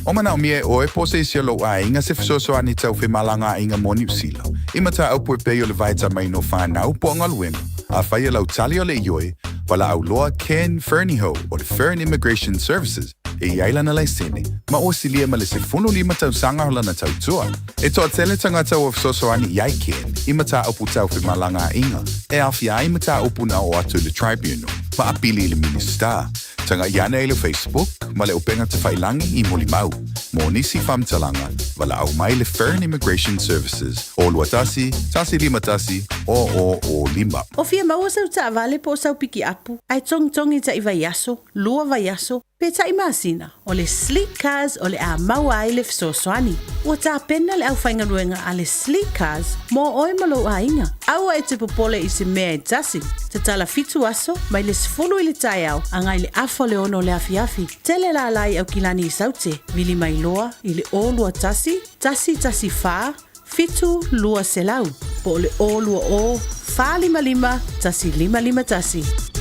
O manaomia e ʻoe po o se isi o lou ʻaiga se fesoasoani tau femalagaaiga mo Niu Sila, i mataupu e pei o le vaetamaina o fanau po o galuega, afai e lau tali o le ioe, valaau loa Ken Fernihough o le Fern Immigration Services e i ai lana laisene, ma ua silia ma le 15 tausaga o lana tautua. E toatele tagata ua fesoasoani i ai Ken i mataupu tau femalagaaiga e aofia ai mataupu na oo atu i le Tribunal ma apili i le Minisita. Tagai ane i le Facebook ma le upega tafailagi i Molimau. Mo nisi faamatalaga, valaau mai le Fern Immigration Services, 0 2 1 1 5 1 0005. O fia maua sau taavale po o sau pikiapu, ae togitogi taʻi vaiaso, lua vaiaso, pe taʻi masina, o le Sleek Cars o le a maua ai le fesoasoani. Ua tapena le aufaigaluega a le Sleek Cars mo oe ma lou aiga. Aua e te popole i se mea e tasi. Tatala fitu aso, mai le 10 i le taeao agai i le afa o le 6 o le afiafi. Tele lala i Aukilani i Saute, vili mai loa i le 021 114 7200 po o le 020 455 1551.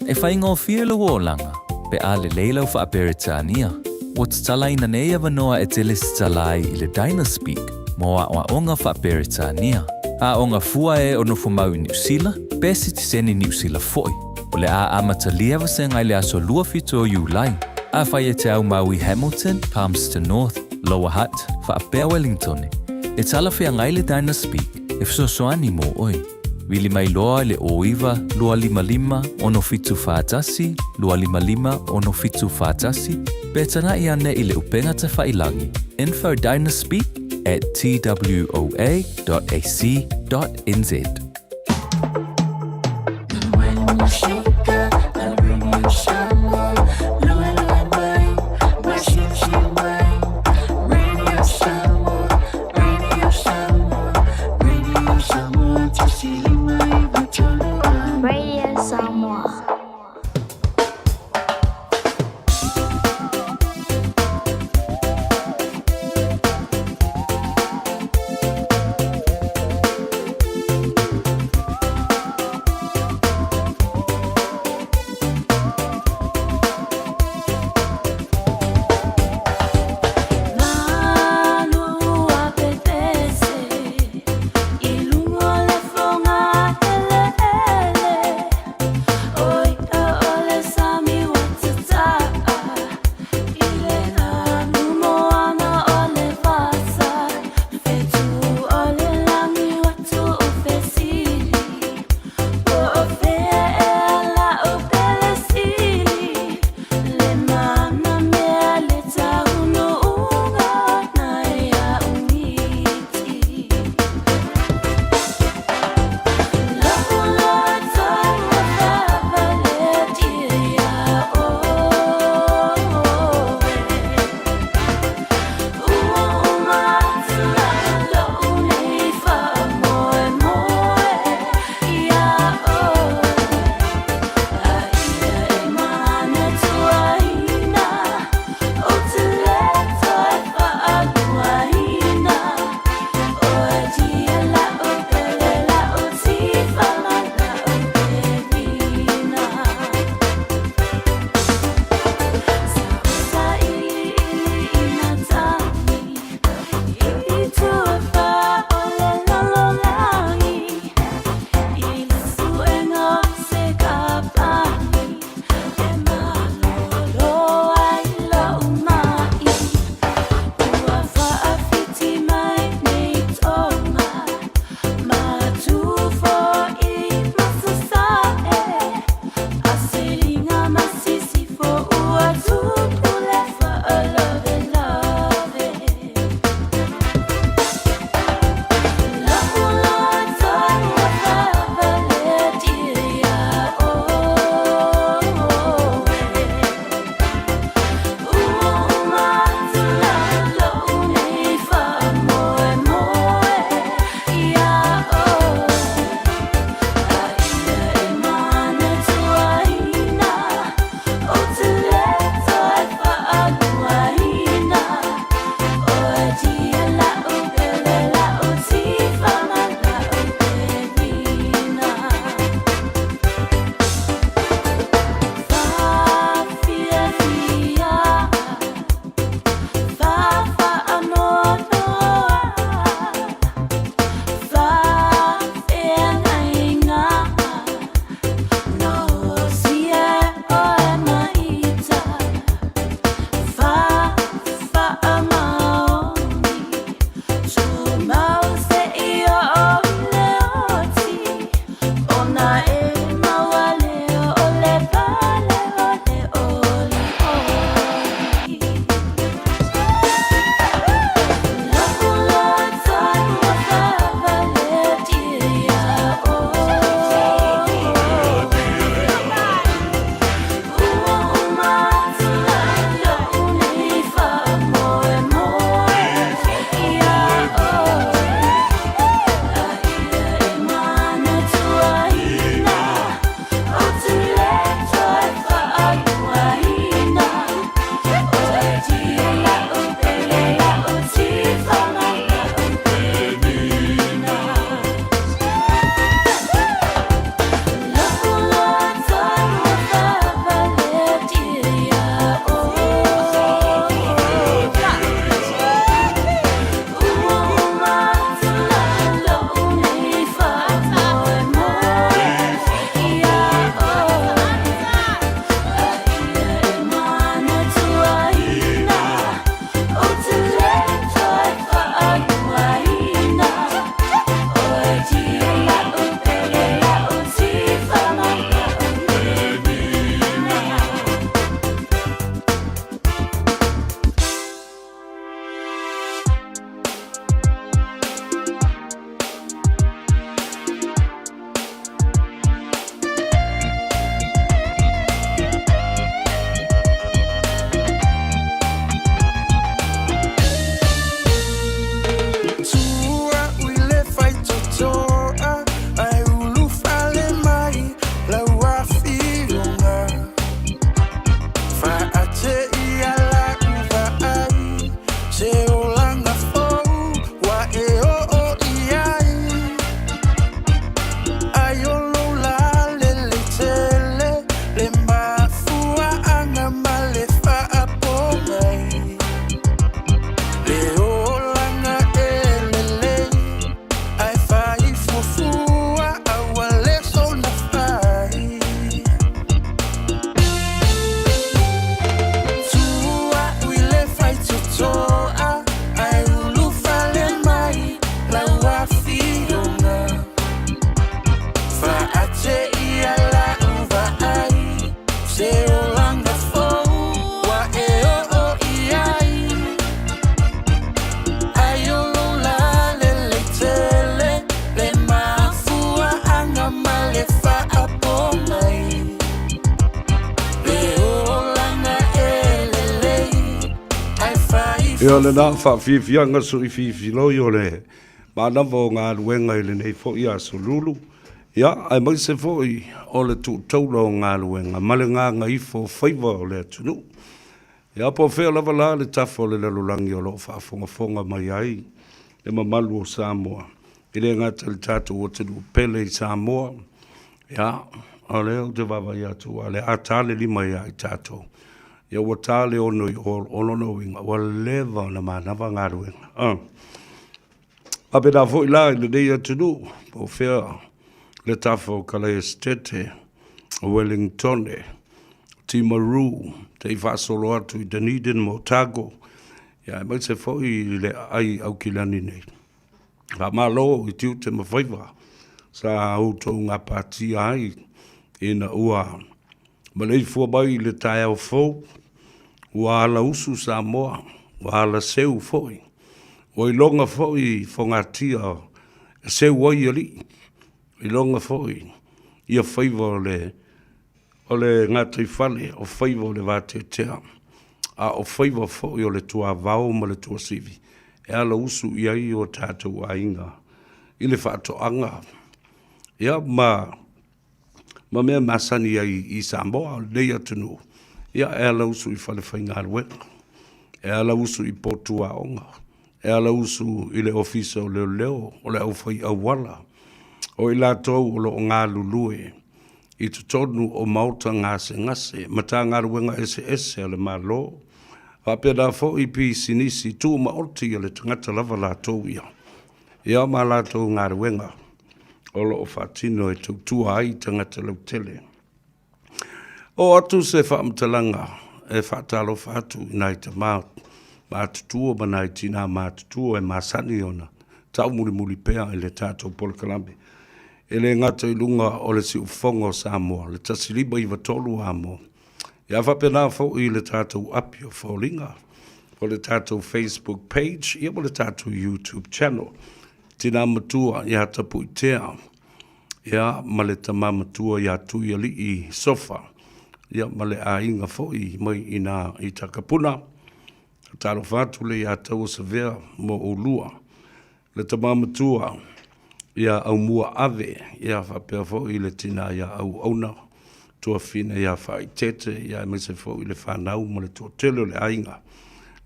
E faigofie lou olaga pe a lelei lau Faa-Peretania. Ua tatalaina nei avanoa e tele tatala ai i le Dynaspeak mo aoaoga Faa-Peretania. Aoga fua e o nofomau i Niu Sila, pe sitiseni Niu Sila foi. O le a amatalia vasega i le aso 27 o Iulai. Afai e te aumau i Hamilton, Palmerston North, Lower Hutt, faapea Wellingtone, e talafeagai le Dynaspeak e fesoasoani mo oe. Vili mai loa i le 09 255 6741 255 6741 pe tanaʻi ane i le upega tafailangi info dynaspeak at twoa.ac.nz. Radio Samoa. Ia lena faafiafiaga soifiifiloi o le manava o galuega i lenei foi aso lulu, ia aemaise foi o le tuutaula o galuega ma le gagaifo o faiva o le atunuu. Ia po o fea lava la le tafa o le lalolagi o lo o faafogafoga mai ai le mamalu o Samoa, e le gata i le tatou atunuu pele i Samoa, ia, o lea ou te vaavaai atu aua o le a ta le 5 ia i tatou, ia ua ta le 6 i o, o lona uiga ua leva ona manava galuega. Faapena foi la i lenei atunuu, po o fea le tafa o Kalaesetete, o Wellingtone, Timaru, se i faasolo atu i Dunedin ma Otago, ia aemaise foi i le aai i Aukilani nei. Faamalo i tiute ma faiva sa outou gapatia ai ina ua maleifua mai i le taeao fou, ua alausu Samoa, ua alaseu foi, ua iloga foi fogatia e seu ai alii, iloga foi ia faiva o le O le gataifale, o faiva o le vateatea, a o faiva foi o le tuavao ma le tuasivi e alausu i ai o tatou aiga i le faatoaga, ia, ma ma mea masani ai i Samoa, o lenei atunuu, ia, e alausu i falefaigaluega, e alausu i potu aoga, e alausu i le Ofisa o Leoleo, o le aufai auala, o i latou o lo o galulue i totonu o maota gasegase, Matagaluega eseese a le Malo, faapena foi pisinisi tumaoti a le tagata lava latou ia, ia ma latou galuega o lo o faatino e tautua ai tagata lautele. Oo atu se faamatalaga e faatalofa atu i nai tama matutua ma nai tinā matutua e masani ona taumulimuli pea i le tatou polokalame. E le gata i luga o le siufofoga o Samoa, le 1593 Amo, ia faapena foi i le tatou api o Foliga, o le tatou Facebook page, ia ma le tatou YouTube channel. Tinā matua ia Tapuitea, ia ma le tama matua ia Tuialii Sofa, ia ma le aiga foi mai i ina i Takapuna. Talofa atu le ia Taua Savea mo oulua. Le tama matua ia Aumua Ave, ia faapea foi le tina ia Auauna, tuafafine ia Faaitete, ia aemaise foi le fanau ma le toatele o le aiga.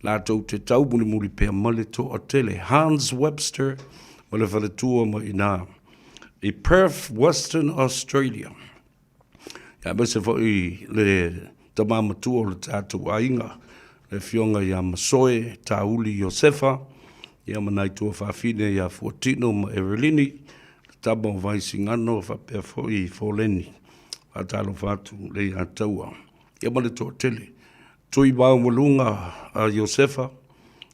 Latou te taumulimuli pea ma le toatele. Hans Webster ma le faletua mai ina i Perth, Western Australia. Ia aemaise foi le tama matua o le tatou aiga, le afioga ia Masoe Tauli Iosefa, ia ma nai tuafafine ia Fuatino ma Evelini, le tama o Vaisigano faapea foi Foleni. Faatalofa atu le ia Taua. Ia ma le toatele. Tui maualuga a Iosefa,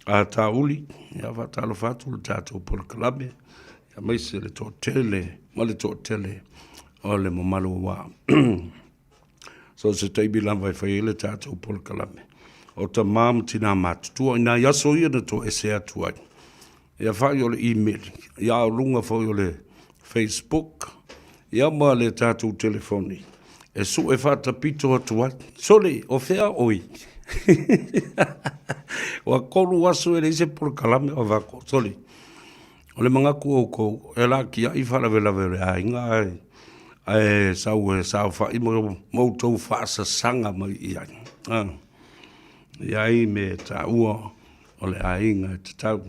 a Tauli, ia faatalofa atu le tatou polokalame, aemaise le toatele ma le toatele o le mamalu aua. So se taimi lava e fai ai le tatou polokalame. O tamā ma tinā matutua i nai aso ia na toese atu ai. Ia fai o le email, ia o luga foi o le Facebook, ia ma le tatou telefoni e sue faatapito atu ai. Sole, o fea oi? Ua kolu aso e leai se polokalame o avako. Sole, o le manatu o outou, e lakiai faalavelave o le aiga ae, ae sau e saofai ma outou faasasaga mai i ai. Ah. I ai me taua o le aiga e tatau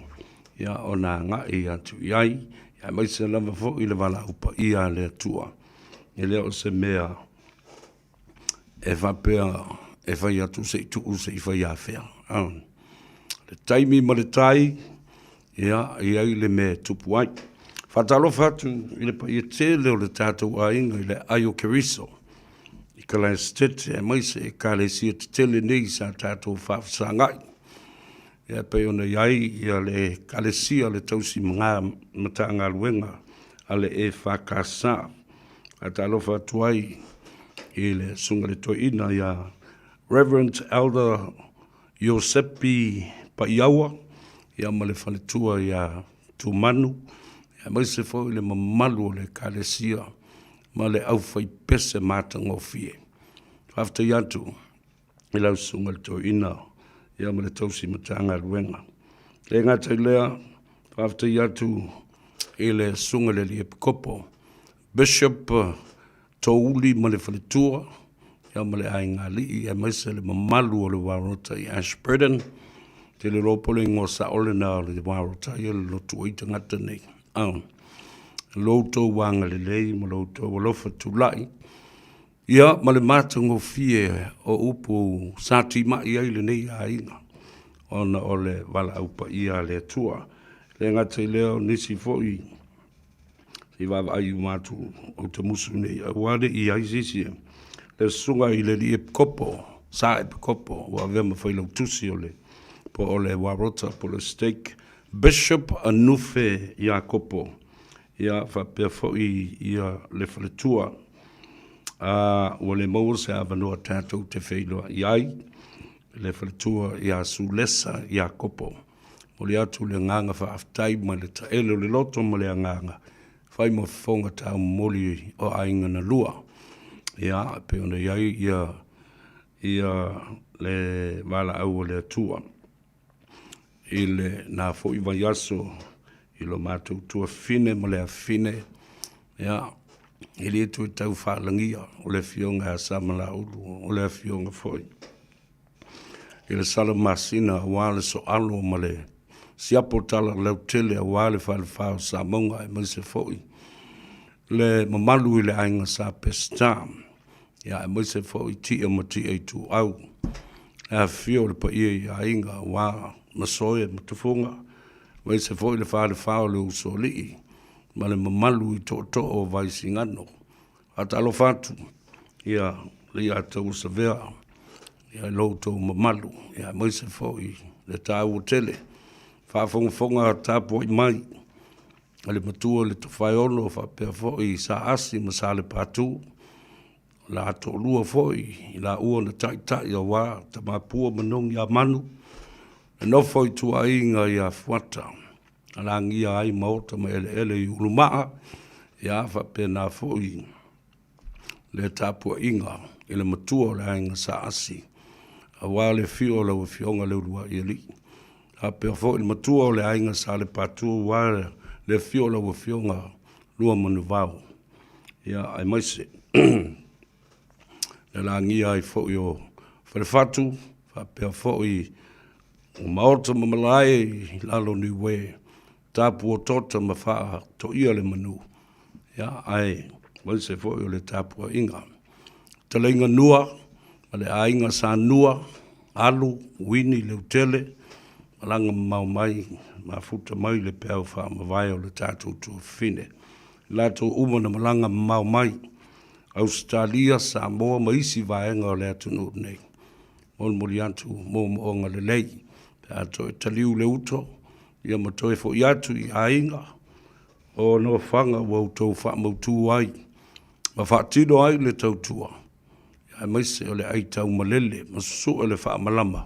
ia ona agai atu i ai, aemaise lava foi le valaau paia a le Atua. E le o se mea e faapea e fai atu se i tuu se i fai afea. Le taimi ma le tai, ia, e i ai le mea e tupu ai. Faatalofa atu i le paia tele o le tatou aiga i le aai o Keriso, i Kalaesetete, aemaise Ekalesia tetele nei sa tatou faafesagai. Ia, e pei ona i ai ia le Ekalesia o le Tausi Matagaluega a le EFKS. Faatalofa atu ai i le Susuga i le Toeaina ia Reverend Elder Iosepi Paiaua, ia ma le faletua ia Tumanu, aemaise foi le mamalu o le Ekalesia ma le aufaipese matagofie. Faafetai atu i lau Susuga i le Toeaina ia ma le tausi Matagaluega. Le gata i lea, faafetai atu i le Susuga i le Alii Epikopo, Bishop Touli ma le faletua, ia ma le aiga alii, aemaise le mamalu o le Warota i Ashburton. Tele loa po le igoa sao lena o le Warota ia le lotu ai tagata nei. Ah, lo outou agalelei ma lo outou alofa tulai, ia ma le matagofie o upu sa timai ai lenei aiga, ona o le valaau paia a le Atua. Le gata i lea o nisi foi se i vaavaai uma atu ou te musu nei, aua ne i ai se isi le susuga i le alii epikopo, sa epikopo, ua avea ma failautusi o le po o le Warota po o le Stake Bishop Anufe Iakopo, ia faapea foi ia le faletua. A ua le maua se avanoa tatou te feiloai ai le faletua ia Sulesa Iakopo. Momoli atu le agaga faafetai mai le taele o le loto ma le agaga fai ma fofoga taumomoli o aiga na lua. Ia, e pei ona i ai ia, ia le valaau a le Atua i le na foi vaiaso i lo matou tuafafine ma le afafine, ia, e le toe tau faalagia o le afioga ia Samalaulu, o le afioga foi i le sala masina aua le soalo ma le siapo tala lautele aua le falefa o Samauga aemaise foi le mamalu i le aiga Sa Peseta, ia aemaise foi Tia ma Tia Ituau, le afifio o le paia i aiga aua Masoe ma Tufuga, aemaise foi le falefa o le Usoalii ma le mamalu i tootoo o Vaisigano. Faatalofa atu ia le ia Tauasavea ia i lo outou mamalu ia aemaise foi le taua tele faafogafoga tapuai mai a le matua le Tofaeono faapea foi Saasi ma Salepatu la toalua foi i laua na taitai aua Tamapua ma Nogiamanu e nofo i tuaiga ia Fuata na lagia ai maota ma eleele i Ulumaa, ia faapena foi le tapuaiga i le matua o le aiga Saasi, aua le afio o lau Afioga Leuluai Alii. Faapea foi le matua o le aiga Salepatu, aua le afio o lau Afioga Luamanuvao, ia aemaise le lagia ai foi o Falefatu, faapea foi o maota ma malae i lalo o Niue, tapu o tota ma faatoia le manu, ia, ae aemaise foi o le tapuaiga. Taleiga Nua ma le aiga Sa Nua, Alu, Wini, Leutele, malaga mamao mai, mafuta mai le peau faamavae o le tatou tuafafine. I latou uma na malaga mamao mai, Ausetalia, Samoa ma isi vaega o le atunuu nei. Molimoli atu moomooga lelei pe a toe taliu le uto, ia ma toe foi atu i aiga o nofoaga ua outou faamautu ai ma faatino ai le tautua, aemaise o le aitaumalele ma susue le faamalama,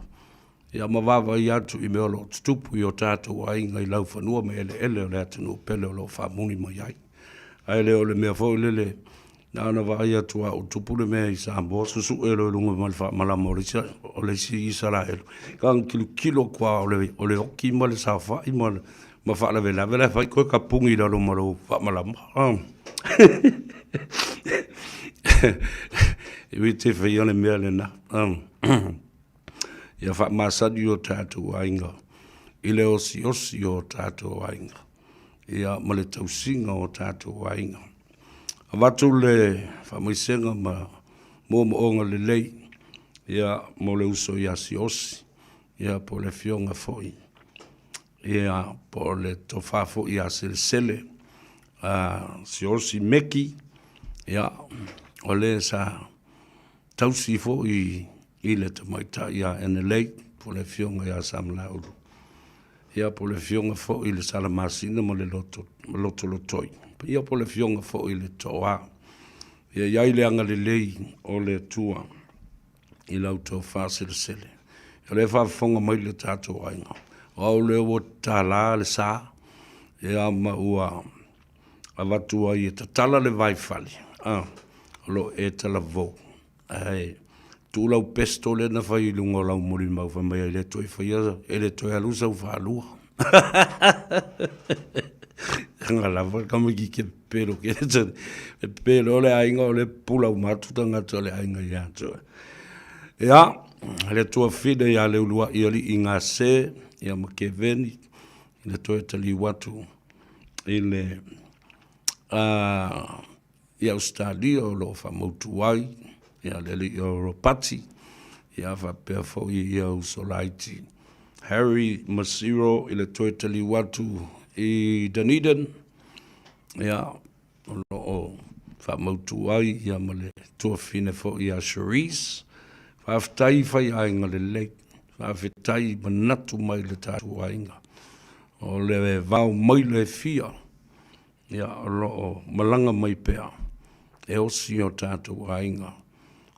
ia ma vaavaai atu i mea o lo o tutupu i o tatou aiga i laufanua ma eleele o le atunuu pele o lo o faamuli mai ai. Ae le o le mea foi lele na ona vaai atu lava ua tupu le mea i Samoa, susue loa i luga ma le faamalama o le isi, o le isi Isaraelu. Na ona tilotilo atu lava o le, o le oti ma le saofai ma, ma faalavelave la e fai toe tapuni i lalo ma lou faamalama. E ui te whaia le mea lena. Ia faamasani o tatou aiga i le osiosi o tatou aiga, ia ma le tausiga o tatou aiga. Avatu le faamaisega ma moomooga lelei ia mo le uso ia Siaosi, ia po o le afioga foi ia po o le tofa foi ia Selesele Siaosi Meki, ia o le sa tausi foi i le tamaitai ia Enelei, po o le afioga ia Samalaulu, ia po o le afioga foi i le Salamasina ma le loto, ma Lotolotoi, ia po o le afioga foi i le Toa. Ia i ai le agalelei o le Atua i la outou faaselesele. O lea e faafofoga mai le tatou aiga, o au lea ua tatala le sa, ia ma ua avatu ai e tatala le vaifale, a, o lo o e talavou. Ae tuu lau pesto lea na fai i luga o lau molimau fai mai e le toe faia, e le toe alu sau faalua. Anga lava tamaititi e pepelo ke e pepelo le aiga o le pula uma atu tagata o le aiga ia te oe. Ia, le tuafine ia Leuluai alii Gase, ia ma Keveni, i le toe taliu atu i le i Ausetalia o lo o faamautu ai ia le alii o Ropati, ia faapea foi ia uso laiti Harry ma Cyril i le toe taliu atu i Dunedin, ia o lo o faamautu ai ia ma le tuafafine foi ia Cherise. Faafetai faiaiga lelei, faafetai manatu mai le tatou aiga. O le vao maila e fia, ia o lo o malaga mai pea e osi o tatou aiga.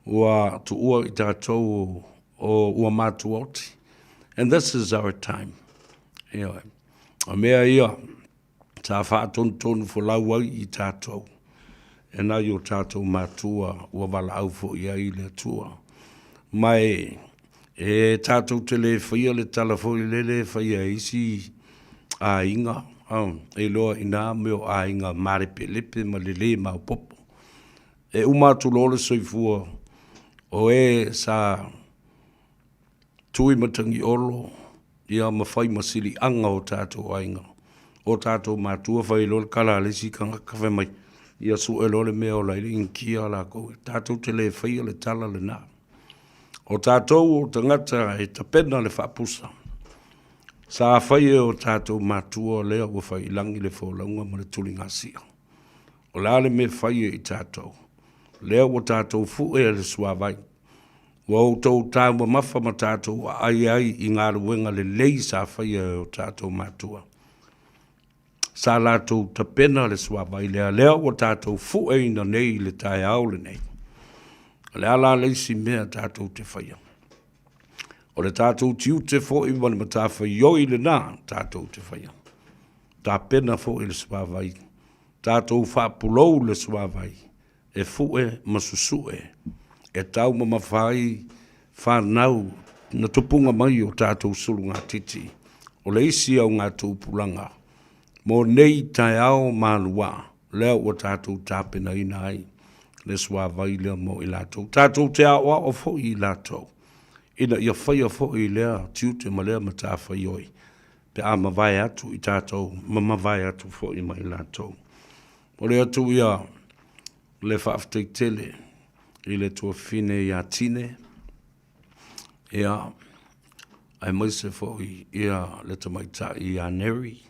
Ua tuua i tatou o ua matua oti. And this is our time. Ioe. O mea ia sa faatonutonu folau ai i tatou e nai o tatou matua ua valaau foi i ai le Atua. Ma e, e tatou te le faia le tala foi lele e faia e isi aiga, e iloa i nā mea o aiga malepelepe ma le lē maopoopo. E uma atu loa le soifua o e sa tui matagiolo ia ma fai ma siliaga o tatou aiga, o tatou matua fai loa le tala a le isi tagata fai mai, ia sue loa le mea e ola ai le inikia latou. Tatou te le faia le tala lena. O tatou o tagata e tapena le faapusa. Sa fai e o tatou matua lea ua fai i lagi le folauga ma le tuligasia. O le a le mea e fai e i tatou? Lea ua tatou fue le suavai. Ua outou taumamafa ma tatou aai ai i galuega lelei sa faia e o tatou matua. Sa latou tapena le suavai lea, lea ua tatou fueina nei i le taeao lenei. O le a la le isi mea tatou te faia? O le tatou tiute foi ma le matafaioi lena tatou te faia. Tapena foi le suavai, tatou faapulou le suavai e fue ma susue e taumamafa ai fanau na tupuga mai o tatou sulugatiti. O le isi augatupulaga mo nei taeao maluā lea ua tatou tapenaina ai le suavai lea mo i latou. Tatou te aoao foi i latou ina ia faia foi lea tiute ma lea matafaioi pe a mavae atu i tatou ma mavae atu foi ma i latou. Momoli atu ia le faafetai tele i le tuafafine ia Tine, ia, aemaise foi ia le tamaitai ia Neri,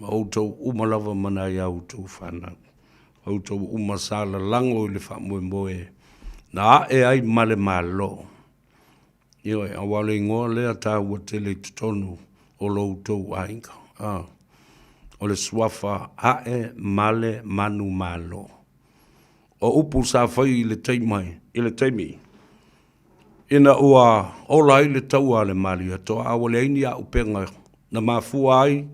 ma outou uma lava ma nai a outou fanau. Outou uma sa lalago i le faamoemoe na ae ai ma le Malo. Ioe, aua o le igoa lea taua tele i totonu o lo outou aiga. A, o le suafa Ae Male Manu Malo. O upu sa fai i le taimi, i le taimi ina ua ola ai le taua a le Malietoa, a ua leai ni auupega na mafua ai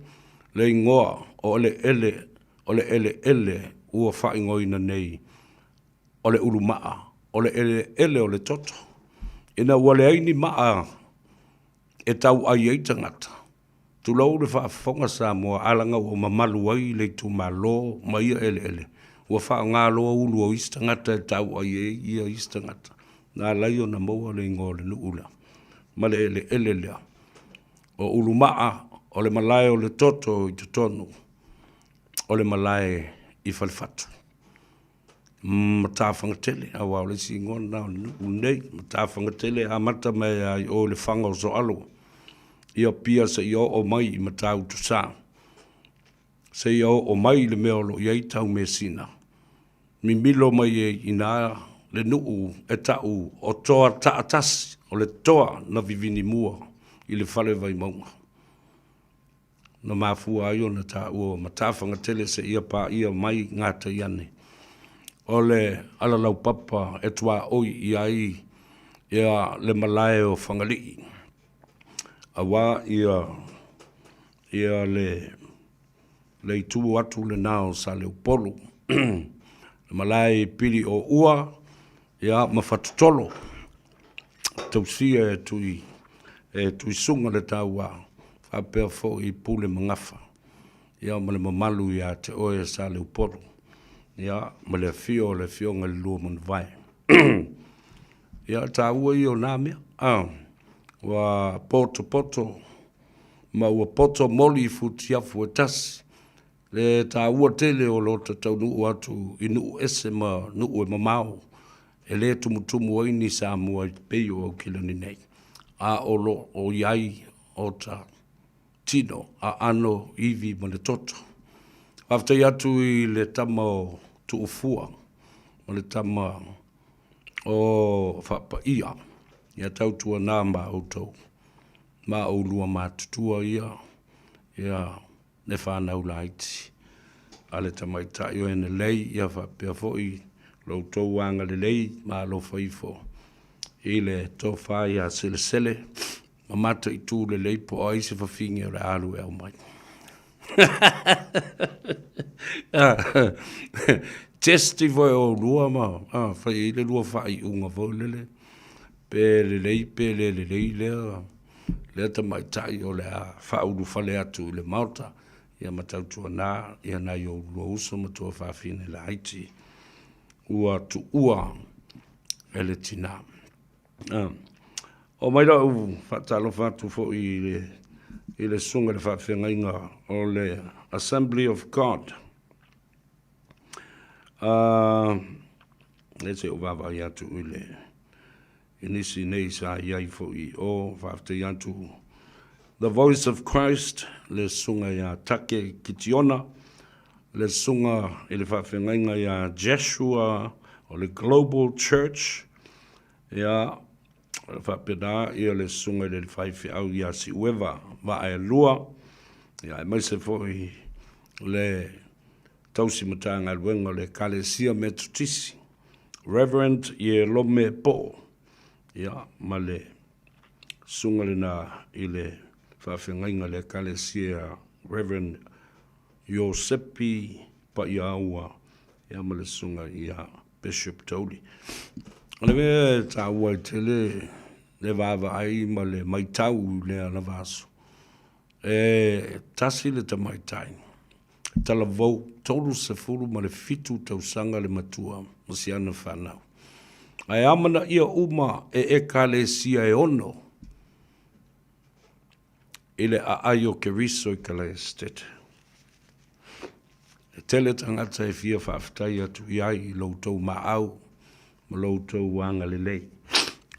le igoa o eleele o le eleele ua faaigoaina nei o le ulumaa, o le eleele o le toto. Ina ua leai ni maa e tauai ai tagata, tulou le faafofoga Samoa, a laga ua mamalu ai le itumalo ma ia eleele, ua faaaoga loa ulu o isi tagata e tauai ai ia isi tagata, na ala ai ona maua le igoa o le nuu lea ma le eleele lea. O Ulumaa, o le malae o le toto i totonu o le malae i Falefatu. Matafagatele, aua o le isi igoa lena o le nuu lenei, Matafagatele e amata mai lava i o i le faga o Soalo i Apia seia oo mai i Matautusa, seia oo mai i le mea o lo o i ai Taumeasina, mimilo mai ai i ina le nuu e tau o Toataatasi, o le toa na vivini mua i le fale Vaimauga. Na mafua ai ona taua o Matafagatele seia paia mai gatai ane o le alalaupapa e tuaoi i ai ia le malae o Fagalii, aua ia ia le le itu atu lena o Saleupolu, le malae i pili o ua ia ma Fatutolo. Tausia e Tui e Tuisuga le taua. faapea foi Pule ma Gafa, ia ma le mamalu ia te oe e Saleupolu, ia ma le afio o le Afioga i le Luamanuvai. Ia, o le taua ia o na mea, a, ua potopoto ma ua poto moli i futiafu e tasi, le taua tele o lo ta taunuu atu i nuu ese ma nuu e mamao e le tumutumu ai ni Samoa i pei o Aukilani nei, a o lo o i ai o ta tino, aano, ivi ma le toto. Faafetai atu i le tama o Tuufua ma le tama o Faapaia, ia tautuana ma outou ma oulua matutua ia, ia le fanau laiti a le tamaitai o Enelei, ia faapea foi lo outou agalelei ma alofa ifo i le tofa ia Selesele ma mataitu lelei po o ai se fafine o le a alu e aumai. Test ifo e oulua ma fai ai le lua faaiuga foi lele, pe lelei pe le lelei lea lea tamaitai o le a faaulufale atu i le Maota, ia ma tautuana ia nai oulua uso ma tuafafine laiti ua tuua e le tina. Oo mai lau faatalofa atu foi i le susuga i le faafeagaiga o le Assembly of God. E se i ou vaavaai atu i le i nisi nei sa i ai foi i o, faafetai atu The Voice of Christ, le susuga ia Take Kitiona, le susuga i le faafeagaiga ia Jeshua o le Global Church, ia faapena ia le susuga i le faifeau ia Siueva Vaaelua, ia aemaise foi le tausi Matagaluega o le Ekalesia Metotisi, Reverend Ierome Poo, ia, ma le susuga lena i le faafeagaiga i le Ekalesia Reverend Iosepi Paiaaua, ia, ma le susuga ia Bishop Tauli. O le mea e taua ai tele le vaavaai ma le maitau i lea lava aso, e tasi le tamaitai talavou 37 tausaga le matua ma si ana fanau. Ae amanaia uma e Ekalesia e ono i le aai o Keriso i Kalaesetete. E tele tagata e fia faafetai atu i ai i lo outou maau ma lo outou agalelei.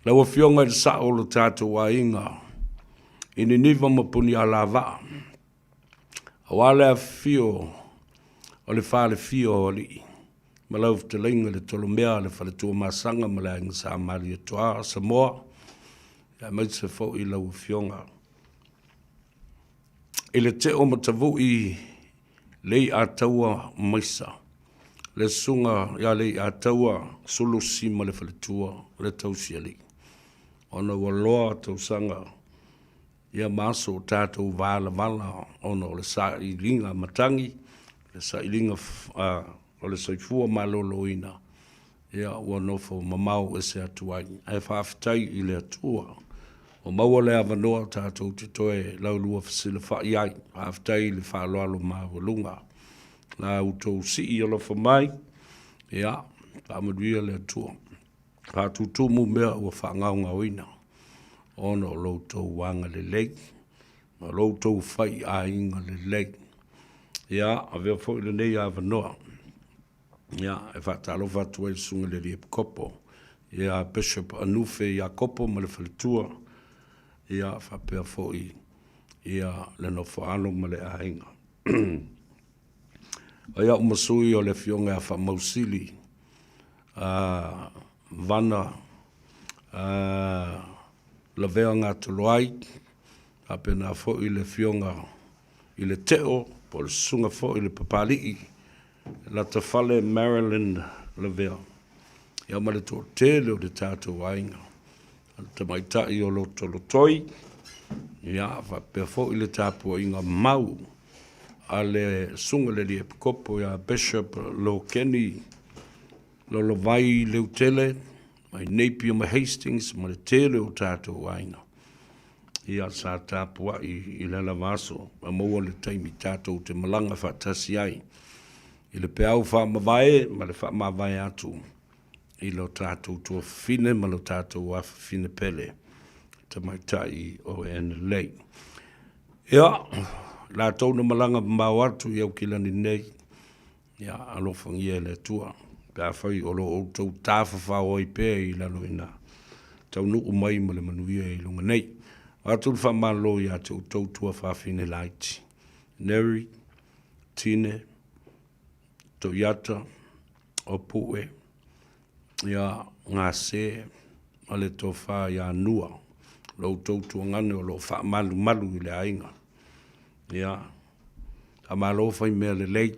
Lau Afioga i le Sao o lo tatou aiga i Niniva ma Punialavaa, Aua le afifio o le falefia o alii ma lau fetalaiga i le Tolomea, le Faletuamasaga ma le Aiga Sa Malietoa, Samoa, aemaise foi lau Afioga i le Teo Matavui Leiataua Maisa, le Susuga ia Leiataua Sulusi ma le Faletua o le Tausialii, ona ua loa tausaga Ia ma aso o tatou valavala ona o le sailiga matagi, le sailiga o le soifua maloloina, ia ua nofo mamao ese atu ai. Ae faafetai i le Atua ua maua le avanoa tatou te toe laulua fesilafai ai. Faafetai i le faaaloalo maualuga la outou sii alofa mai, ia faamanuia le Atua. Faatutumu mea ua faagaogaoina ona o lo outou agalelei ma lo outou faiaiga lelei. Ia, avea foi lenei avanoa ia, e faatalofa atu ai i le Susuga i le Alii Epikopo, ia Bishop Anufe Iakopo ma le faletua, ia faapea foi ia le nofoaalo ma le aiga. Ai au ma sui o le Afioga ia Faamausili Vana Lavea Gatoloai, faapena foi le Afioga i le Teo po o le Susuga foi i le Papalii Latafale Marilyn Lavea, ia ma le toatele o le tatou aiga, le tamaitai o Lotolotoi, ia faapea foi le tapuaiga mau a le Susuga i le Alii Epikopo ia Bishop Lokeni Lolovai Leutele mai Napier ma Hastings ma le tele o tatou aiga. Ia, sa tapuai i le lava aso ma maua le taimi tatou te malaga faatasi ai i le peau faamavae ma le faamavae atu i lo tatou tuafafine ma lo tatou afafine pele, tamaitai o Anna-Lei. Ia, latou na malaga mamao atu i Aukilani nei, Ia alofagia e le Atua, pe afai o lo outou tafafao ai pea i lalo ina taunuu mai ma le manuia i luga nei. Avatu le faamalo ia te outou tuafafine laiti, Neri, Tine, Toiata, Opue, ia Gase ma le tofa ia Nua, lo outou tuagane o lo o faamalumalu i le aiga. Ia, faamalo fai mea lelei,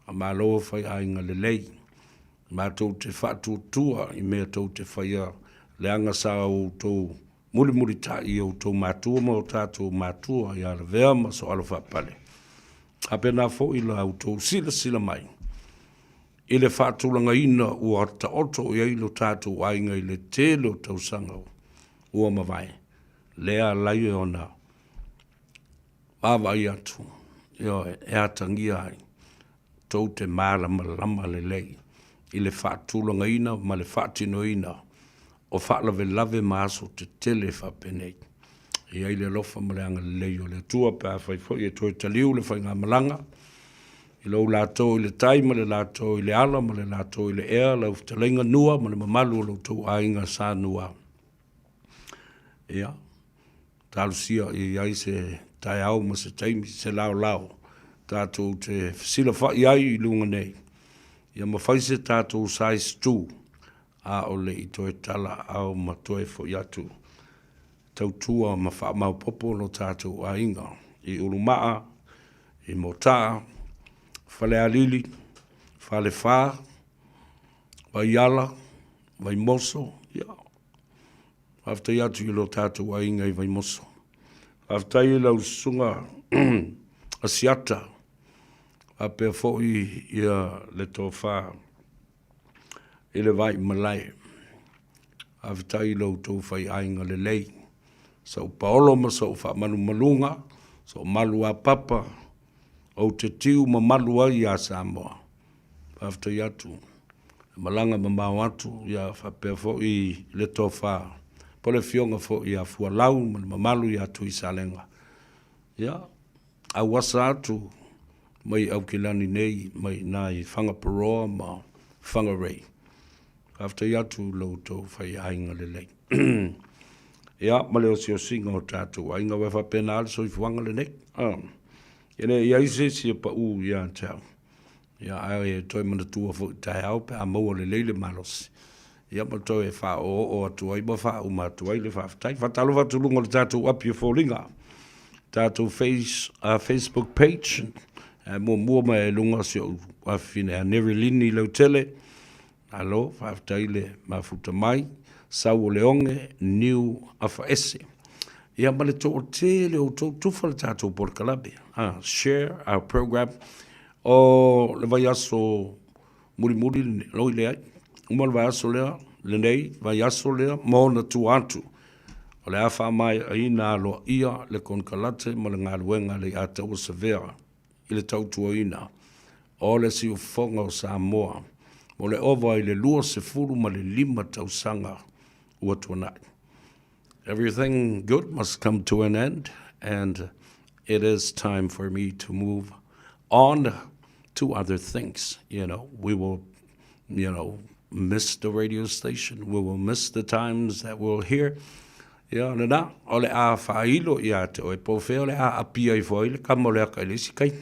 faamalo fai aiga lelei, matou te faatuatua i mea tou te faia leaga sa outou mulimulitai i outou matua ma o tatou matua ia Lavea ma Soalo Faapale. Faapena foi la outou silasila mai i le faatulagaina ua taoto i ai lo tatou aiga i le tele o tausaga ua mavae, lea alai ona vaavaai atu, ioe, e atagia ai tou te malamalama lelei i le faatulagaina ma le faatinoina o faalavelave ma aso tetele faapenei. E i ai le alofa ma le agalelei o le Atua pe afai foi e toe taliu le faigamalaga i lou latou i le tai ma le latou i le ala ma le latou i le ea, lau fetalaiga Nua ma le mamalu o lo outou aiga sa Nua. Ia, talosia ia i ai se taeao ma se taimi, se laolao tatou te fesilafai ai i luga nei, ia mafai se tatou size tu, a o le i toe tala ao ma toe foi atu tautua ma faamaopopo lo tatou aiga i Ulumaa, i Motaa, Falealili, Falefa, Vaiala, Vaimoso, ia, Faafetai atu i lo tatou aiga i Vaimoso. Faafetai i lau susuga Asiata, faapea foi ia le tofa i le Vaimalae. Faafetai i lo outou faiaiga lelei, sou paolo ma sou faamalumaluga, sou malu a papa, ou te tiu mamalu ai ia Samoa. Faafetai atu, e malaga mamao atu, ia faapea foi le tofa po o le afioga foi ia Fualau ma le mamalu ia Tuisalega. Ia, auasa atu mai Aukilani nei mai i ina i Whangaparoa ma Whangarei. Faafetai atu i lo outou faiaiga lelei. Ia, ma le osiosiga o tatou aiga, aua e faapena lava le soifuaga lenei. E le i ai se isi e pau ia te au. Ia, ae toe manatua foi taeao pe a maua lelei le malosi, ia ma toe faaoooo atu ai ma faauma atu ai le faafetai. Faatalofa atu i luga o le tatou api o foliga, tatou face, Facebook page, ae muamua mai i luga si ou afafine ia Neri Lini Leutele, Malo, faafetai le mafuta mai, sau o le oge, niu afaese. Ia ma le toatele o outou tufa le tatou polokalame. Share our program. O le vaiaso mulimuli lenei, oi leai, uma le vaiaso lea, lenei vaiaso lea ma ona tua atu. O le a faamaeaina aloaia le konekarate ma le galuega a le Leiataua Savea i le tautuaina o le siufofoga o Samoa mo le ova i le 25 tausaga ua tuanai. Everything good must come to an end and it is time for me to move on to other things. You know, we will, you know, miss the radio station. We will miss the times that we'll hear. Ia, lena, o le a faailo ia te oe, po o fea o le a apia ifo ai le kama o le aka i le isi kai.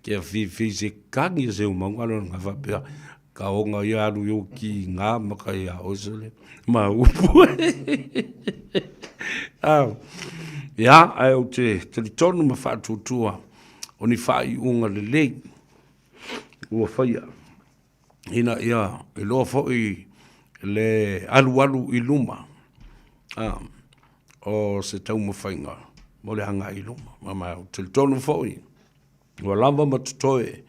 Kia whiwhi se kangi o se umanga lo nga whapea, ka onga ia alu i o ki ngā maka ia oe se le ma upu. Ia, ae ou te talitonu ma whaatuatua o ni whaaiunga lelei ua whaia. Ina ia iloa foi le alualu i luma o se taumafaiga mo le agai i luma. Ma ou te talitonu foi ua lava ma totoe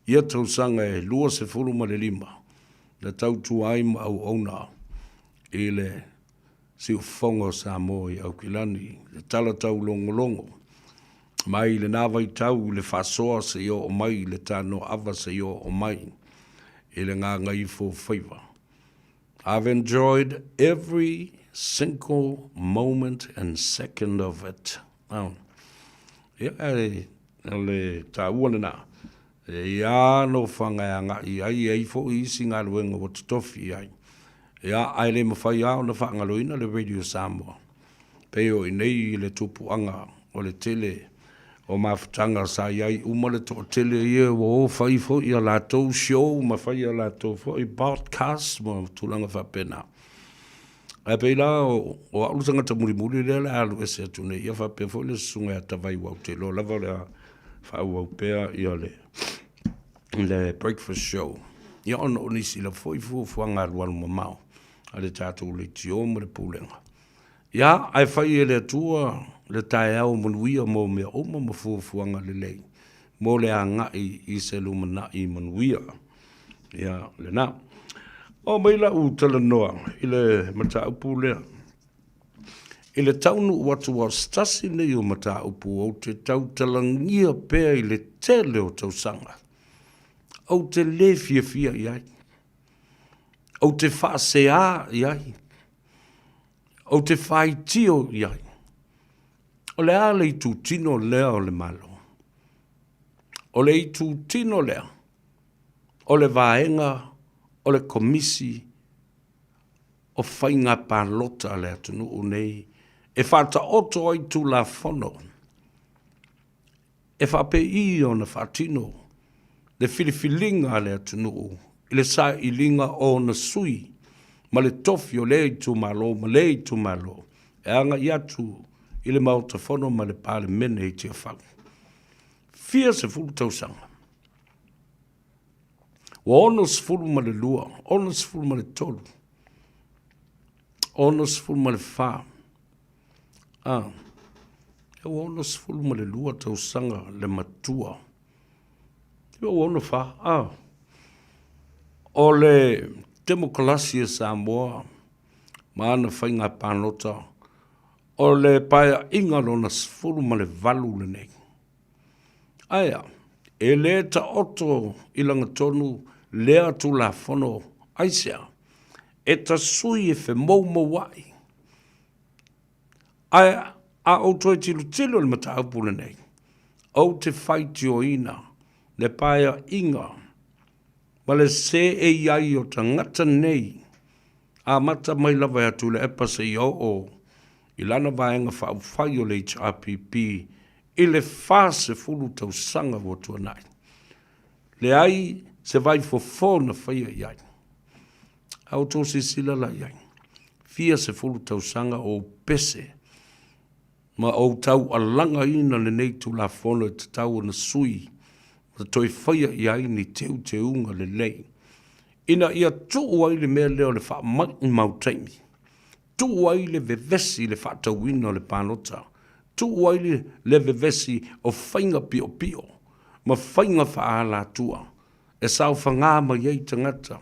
ia tausaga e 25 na tautua ai ma auauna i le. Siufofoga o Samoa i Aukilani, le tala taulogologo mai lena vaitau i le faasoa seia oo mai i le tanoaava seia oo mai i le gagaifofaiva. I've enjoyed every single moment and second of it. Oh. Ia, e, le taua lena. E ia nofoaga e agai i ai, e ai foi isi galuega ua totofi i ai. Ia, ae le mafai lava ona faagaloina le Radio Samoa. Pei o i nei i le tupuaga o le tele o mafutaga sa i ai uma le toatele ia ua o fai foi a latou show ma fai a latou foi podcast ma tulaga faapena. Ae pei la o au le tagata mulimuli lea o le a alu ese atu nei, ia faapea foi le susuga ia Tavai aua ou te iloa lava o le a faaauau pea ia le, le breakfast show. Ia ona o nisi lava foi fuafuaga alualu mamao a le tatou leitio ma le pulega. Ia, ae fai e le Atua le taeao manuia mo mea uma ma fuafuaga lelei mo le agai i se lumanai manuia. Ia, lena. Oo mai lau talanoa i le mataupu lea. I le taunuu atu o se tasi nei o mataupu ou te tautalagia pea i le tele o tausaga, ou te le fiafia i ai, ou te faaseā i ai, Ou te faitio i ai. O le a le itutino lea o le Malo? O le itutino lea o le vaega o le Komisi o Faiga Palota a le atunuu nei e faataoto ai Tulafono e faapei ona faatino le filifiliga a le atunuu i le sailiga o ona sui ma le tofi o lea itumalo ma lea itumalo e agai atu i le Maota Fono ma le Palemene i Tiafau. Fia sefulu tausaga. Ua 62, 63, 64, A, e ua 62 tausaga le matua. E ua 64, a. O le temokalasi a Samoa ma ana faiga palota, o le paeaiga lona 18 lenei. Ae a, e le taoto i lagatonu lea Tulafono aisea e tasui e femoumouai Ae a ou toe tilotilo i le mataupu lenei, ou te faitioina le paeaiga ma le seei ai o tagata nei, amata mai lava ia Tuilaepa seia oo i lana Vaega Faaupufai o le HRPP i le 40 tausaga ua tuanai. Leai se vaifofo na faia i ai. A outou silasila la i ai, fia sefulu tausaga o ou pese ma ou taualagaina lenei Tulafono e tatau ona sui ma toe faia i ai ni teuteuga lelei, ina ia tuu ai le mea lea o le faamaumau taimi, tuu ai le vevesi i le faatauina o le palota, tuu ai le vevesi o faiga piopio ma faiga faaalatua e saofaga mai ai tagata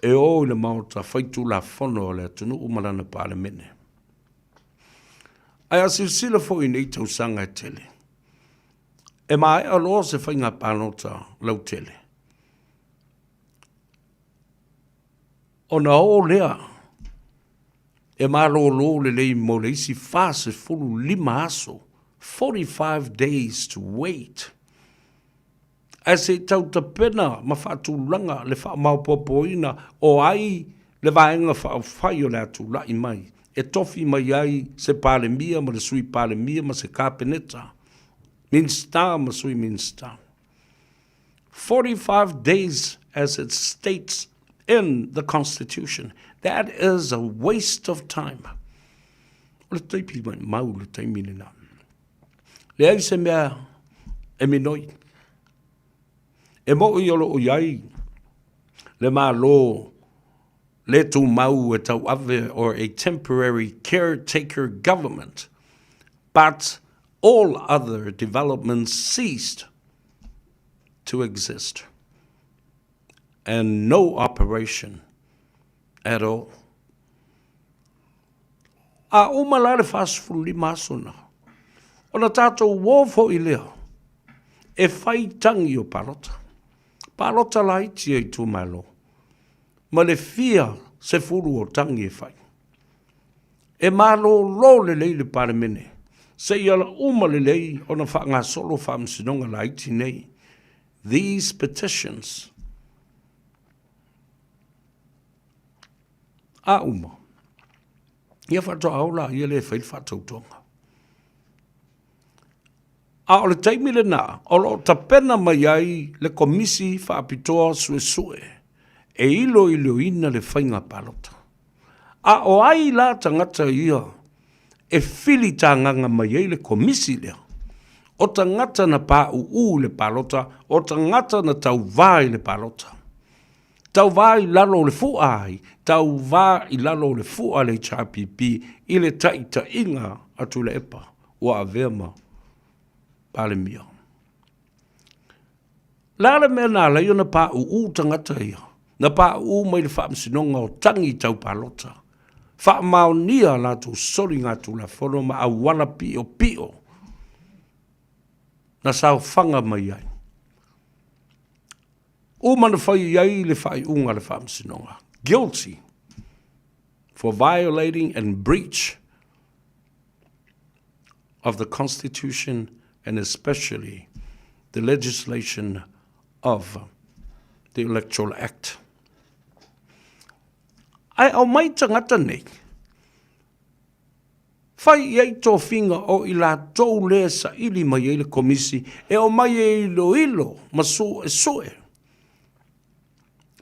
e o i le Maota Faitulafono o le atunuu ma lana Palemene. Ae a silasila foi i nei tausaga e tele, e maea loa se faiga palota lautele, ona o lea e malolo lelei mo le isi 45 aso, 45 days to wait, Ae se i tau tapena ma faatulaga le faamaopoopoina o ai le Vaega Faaupufai o le a tulai mai e tofi mai ai se Palemia ma le Sui Palemia ma se Kapeneta, Minisita ma Sui Minisita. 45 days as it states in the Constitution. That is a waste of time. O le taimi maumau le taimi lena. Leai se mea e minoi. E moʻi o lo o i ai le Malo le tumau e tauave or a temporary caretaker government, but all other developments ceased to exist and no operation at all. A uma la le 45 aso na, ona tatou o foi lea e fai tagi o palota. Palota laiti a itumalo ma le fia sefulu o tagi e fai. E malolo lelei le Palemene seia uma lelei ona faagasolo faamasinoga laiti nei. These petitions a uma, ia faatoa o laia lea e fai le faatautoga. A o le taimi lena o lo o tapena mai ai le Komisi Faapitoa Suesue e iloiloina le faiga palota. A o ai la tagata ia e filitagaga mai ai le Komisi lea? O tagata na pauu i le palota, o tagata na tauvā i le palota. Tauvā i lalo o le fua ai, tauvā i lalo o le fua a le HRPP i le taitaiga a Tuilaepa ua avea ma Palemia. O le a le mea na ala ai ona pauu tagata ia? Na pauu mai le Faamasinoga o Tagi Tau Palota, faamaonia a latou soligatulafono ma auala piopio na saofaga mai ai. Uma na fai i ai le faaiuga a le Faamasinoga, guilty for violating and breach of the Constitution and especially the legislation of the Electoral Act. Ae aumai tagata nei, fai i ai tofiga o i latou lea e saili mai ai le komisi e omai e iloilo ma suesue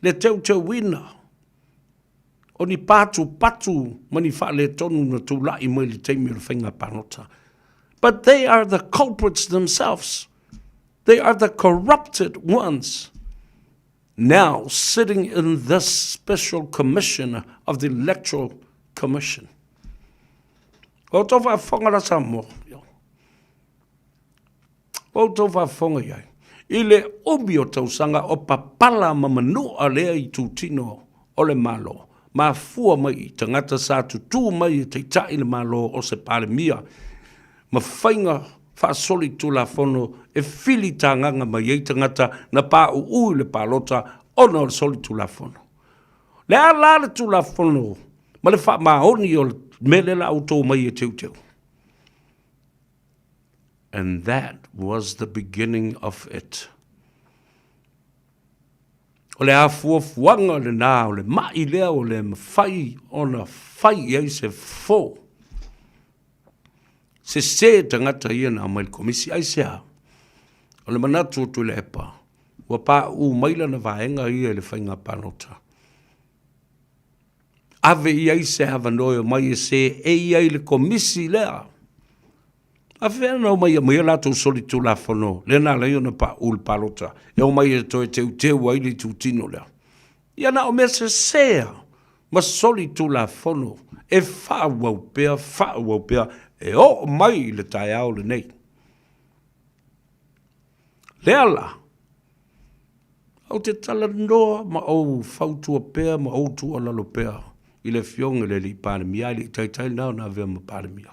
le teuteuina o ni patupatu ma ni faaletonu na tulai mai i le taimi o le faiga palota. But they are the culprits themselves. They are the corrupted ones now sitting in this special commission of the Electoral Commission. Ua outou faafofoga la Samoa. Ua outou faafofoga i ai. I le umi o tausaga o papala ma manua lea itutino o le Malo, mafua mai i tagata sa tutū mai e taitai le Malo o se Palemia ma faiga faasolitulafono e filitagaga mai ai tagata na pauu i le palota ona o le solitulafono. Le a la le Tulafono ma le faamaoni o le mea lea la outou omai e teuteu? And that was the beginning of it. O le afuafuaga lena o le ma'i lea ua le mafai ona fai i ai se fofo. Sese tagata ia na aumai i le komisi. Aisea? O le manatu o Tuilaepa, ua pauu mai lana vaega ia i le faiga palota. Ave i ai se avanoa e omai e seei ai le komisi lea. A fea na omai aumai a latou solitulafono lea na ala ai ona pauu le palota e omai e toe teuteu ai le itutino lea. Ia na o mea sese lava ma solitulafono e faaauau pea, faaauau pea e oo mai i le taeao lenei. Lea la, Ou te talanoa ma ou fautua pea ma ou tuualalo pea i le Afioga i le Alii Palemia, ae le i taitai lena ona avea ma Palemia.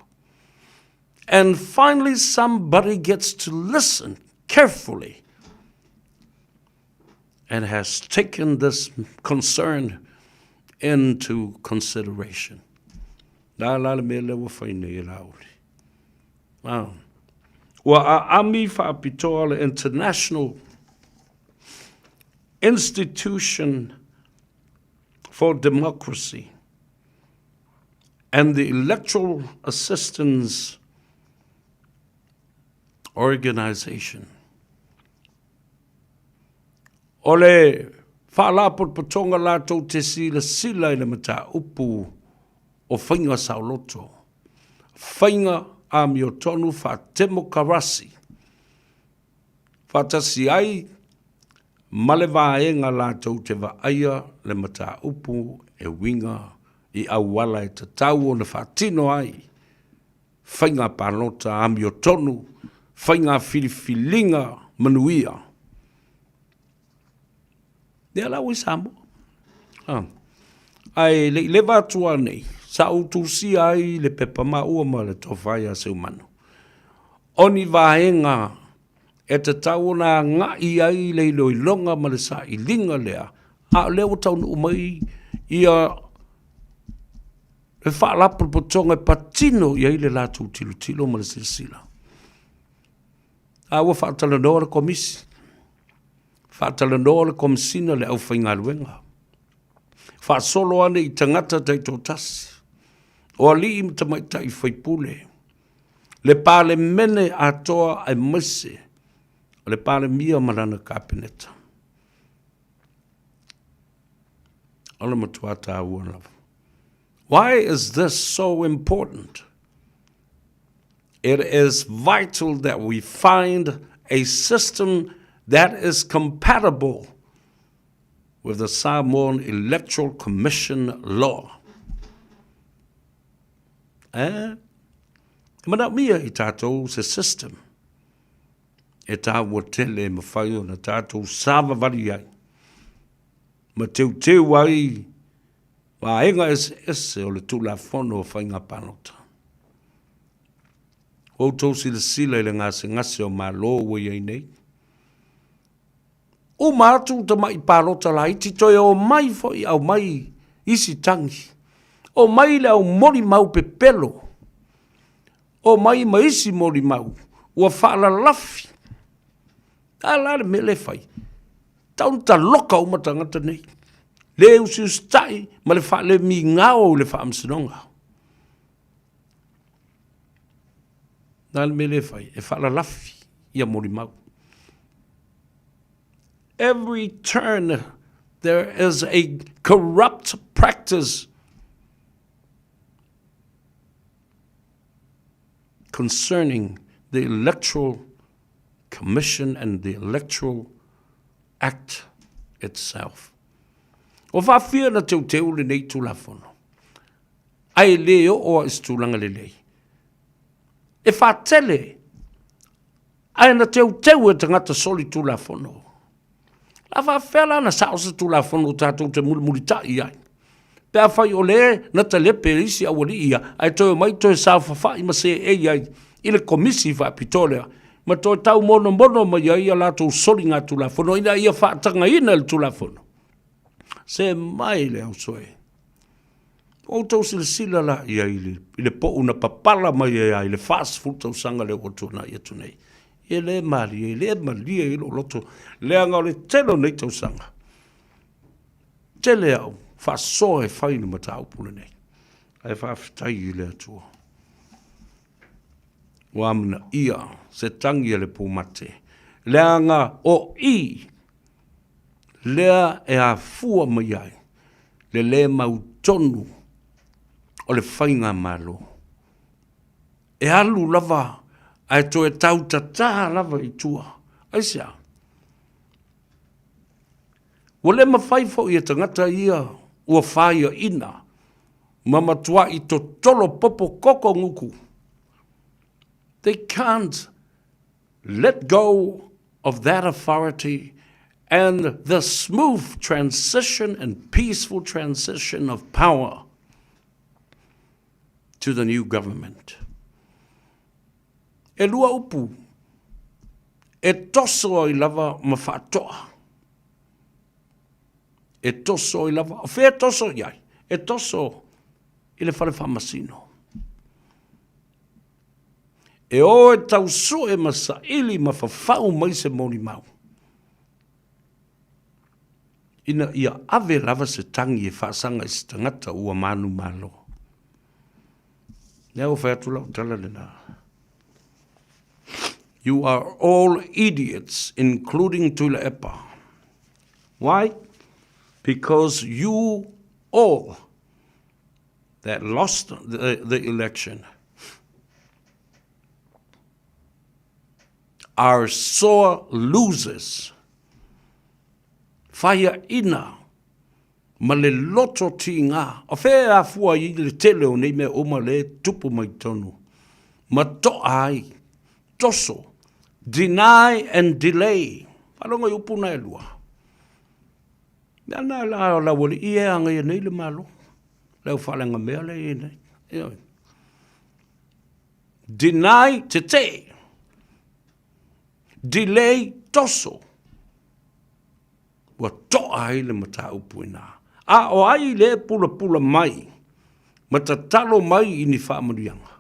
And finally somebody gets to listen carefully and has taken this concern into consideration. La la le mea lea ua fai nei e Laauli. Ah. Ua aami faapitoa le International Institution for Democracy and the Electoral Assistance Organization. O le faalapotopotoga latou te silasila i le mataupu o faiga saoloto, faiga amiotonu faatemokarasi, faatasi ai ma le vaega latou te vaaia le mataupu e uiga i auala e tatau ona faatino ai faiga palota amiotonu, faiga filifiliga manuia. Lea la ua i Samoa. Ah. Ae le i leva atu nei, Sa ou tusia ai le pepa maua ma le tofa ia Seumanu. O ni vaega e tatau ona agai ai le iloiloga ma le sailiga lea, a o lea ua taunuu mai ia le faalapotopotoga e patino i ai le latou tilotilo ma le silasila. A ua faatalanoa le Komisi, faatalanoa le Komesina le aufaigaluega, faasolo ane i tagata taitoatasi, o alii ma tamaitai faipule, le Palemene atoa aemaise o le Palemia ma lana Kapeneta. O le matua tāua lava. Why is this so important? It is vital that we find a system that is compatible with the Samoan Electoral Commission law. Eh? E manaomia i tātou se system e tāua tele e mawhai ona tātou sāwawari ai ma teuteu ai vaega eseese o le Tulafono o Faiga Palota. Ua outou silasila i le gasegase o Malo ua i ai nei. Uma atu tamai palota laiti toe omai foi aumai isi tagi. Omai le au molimau pepelo. Omai ma isi molimau ua faalalafi. A la le mea le fai. Tau na taloka uma tagata nei. Le usiusitai ma le faalemigao i le faamasinoga. Na le mea le fai, e faalalafi ia molimau. Every turn there is a corrupt practice concerning the Electoral Commission and the Electoral Act itself. Ua faafia na teuteu lenei Tulafono, ae le oo a i se tulaga lelei. E faatele, ae na teuteu e tagata soli Tulafono. La faafefea la na sao se Tulafono tatou te mulimulitai ai? Pe afai o le na talepe e isi aualii ia, ae toe omai toe saofafai ma seei ai i le Komisi Faapitoa lea, ma toe taumonomono mai ai a latou soligatulafono ina ia faatagaina le Tulafono. Se mai le auso e. Ua outou silasila la i ai i le pou na papala mai ai i le 40 tausaga lea ua tuanai atu nei. E le malie, e le malie i lou loto, leaga o le tele o nei tausaga. Tele au faasoa e fai i le mataupu lenei. Ae faafetai i le Atua. Ua amanaia se tagi a le pumate, leaga o i lea e afua mai ai le lē mautonu o le faigamalo. E alu lava ae toe tautatā lava i tua. Aisea? Ua le mafai foi e tagata ia ua faiaina ma matuai totolo popo koko guku. They can't let go of that authority and the smooth transition and peaceful transition of power to the new government. E lua upu e toso ai lava ma faatoa. E toso ai lava, o fea e toso i ai? E toso i le fale faamasino. E o e tausue ma saili ma fafau mai se molimau, ina ia ave lava se tagi e faasaga i se tagata ua manumalo. Lea ua fai atu lau tala lena. You are all idiots, including Tuilaepa. Why? Because you all that lost the, the election are sore losers. Whaiaina ma le loto tīngā. O whea e afua i le tele o nei mea uma le tupu mai tonu. Ma toa ai, toso, deny and delay. Whalongo i upu na e lua. Mea na la laualii e agaia nei le Malo. Le au faaleagamea lea e i ai nei. Ioe. Deny, tetee. Delay, toso. Ua toa ai le mataupu i ina. A o ai lea e pulapula mai ma tatalo mai i ni faamanuiaga?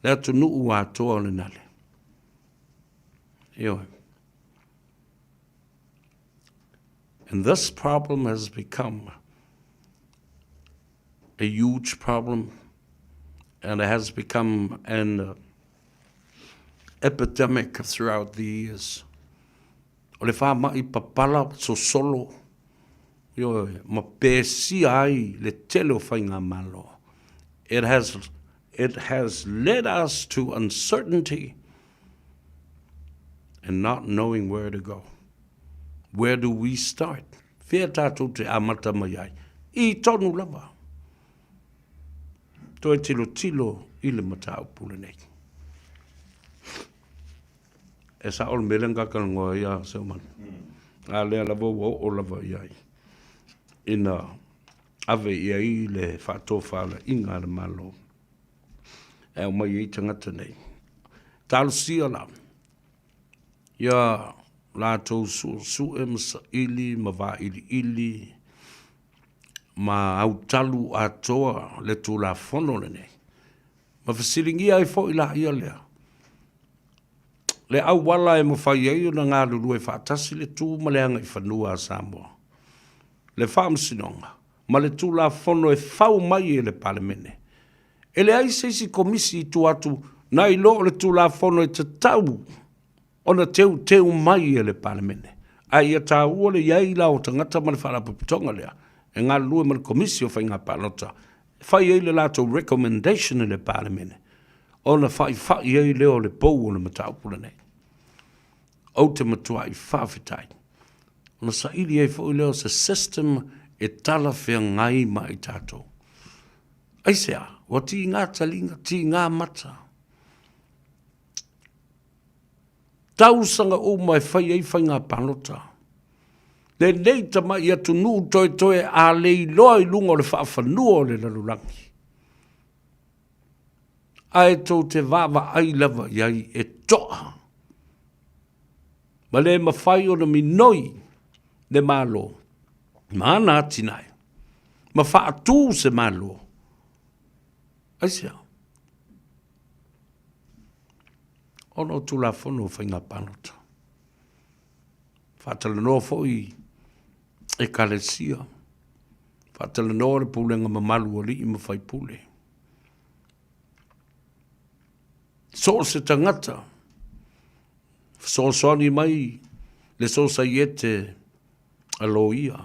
Le atunuu atoa o le nale. Ioe. And this problem has become a huge problem and it has become an epidemic throughout the years. O le faamaʻi papala sosolo, ioe, ma pesia ai le tele o faigamalo. It has, it has led us to uncertainty and not knowing where to go. Where do we start? Whea tātou te amata mai ai? I tonu lava. Toe tilotilo i le mataupu lenei. E sao le mea lea na kakalanoa ai ia Seumanu. A lea lava ua oo lava i ai ina ave i ai le faatofalaiga a le Malo e aumai ai tagata nei. Talosia la ia latou suesue ma saili ma vailiili ma autalu atoa le Tulafono lenei. Ma fesiligia ai foi laia lea le auala e mafai ai ona galulue faatasi le tu ma le agaifanua a Samoa, le Faamasinoga ma le Tulafono e fau mai e le Palemene. E leai se isi Komisi i tua atu nai lo o le Tulafono e tatau ona teuteu mai e le Palemene. A ia taua le i ai la o tagata ma le Faalapotopotoga lea e galulue ma le Komisi o Faiga Palota e fai ai le latou recommendation i le Palemene ona fa'ifa'i ai lea o le pou o le mataupu lenei. Ou te matua'i faafetai, ona saili ai foi lea o se system e talafeagai ma i tatou. Aisea? Ua tiga taliga, tiga mata. Tausaga uma e fai ai faiga palota. Lenei tama'i atunuu toetoe a le iloa i luga o le faafanua o le lalolagi. Ae tou te vaavaai lava i ai e toa, ma le mafai ona minoi le Malo ma ana atinae, ma faatu se Malo. Aisea? Ona o Tulafono o Faiga Palota. Faatalanoa foi Ekalesia, faatalanoa le pulega mamalu o alii ma faipule. So o se tagata, fesoasoani mai le sosaiete a loia,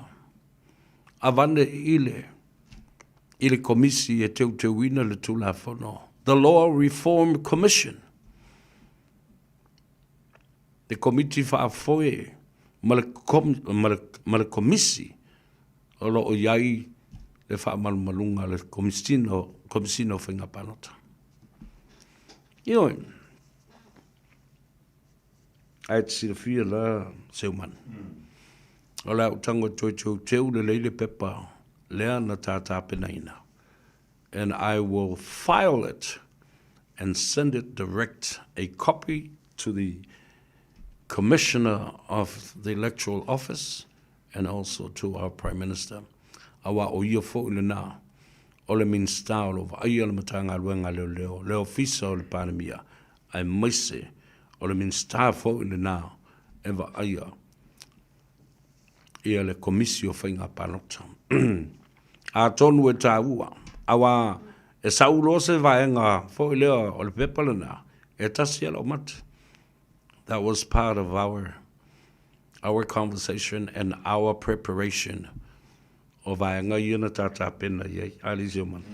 avane i le i le komisi e teuteuina le Tulafono, the Law Reform Commission. le Komiti Faafoe ma le, ma le, ma le Komisi o lo o i ai le faamalumaluga a le Komisina, Komisina o Faiga Palota. Ioe, ae te silafia la Seumanu. O le a ou tago e toe teuteu lelei le pepa lea na ta tapenaina. And I will file it and send it direct a copy to the Commissioner of the Electoral Office and also to our Prime Minister, aua o ia foi lena o le Minisita o lo o vaaia le Matagaluega a Leoleo, le Ofisa o le Palemia, aemaise o le Minisita foi lena e vaaia ia le Komisi o Faiga Palota. Atonu e taua, aua e sau loa se vaega foi lea o le pepa lena, e tasi lava lau mate. That was part of our, our conversation and our preparation o vaega ia na tā tapena i ai. A le isi o mana.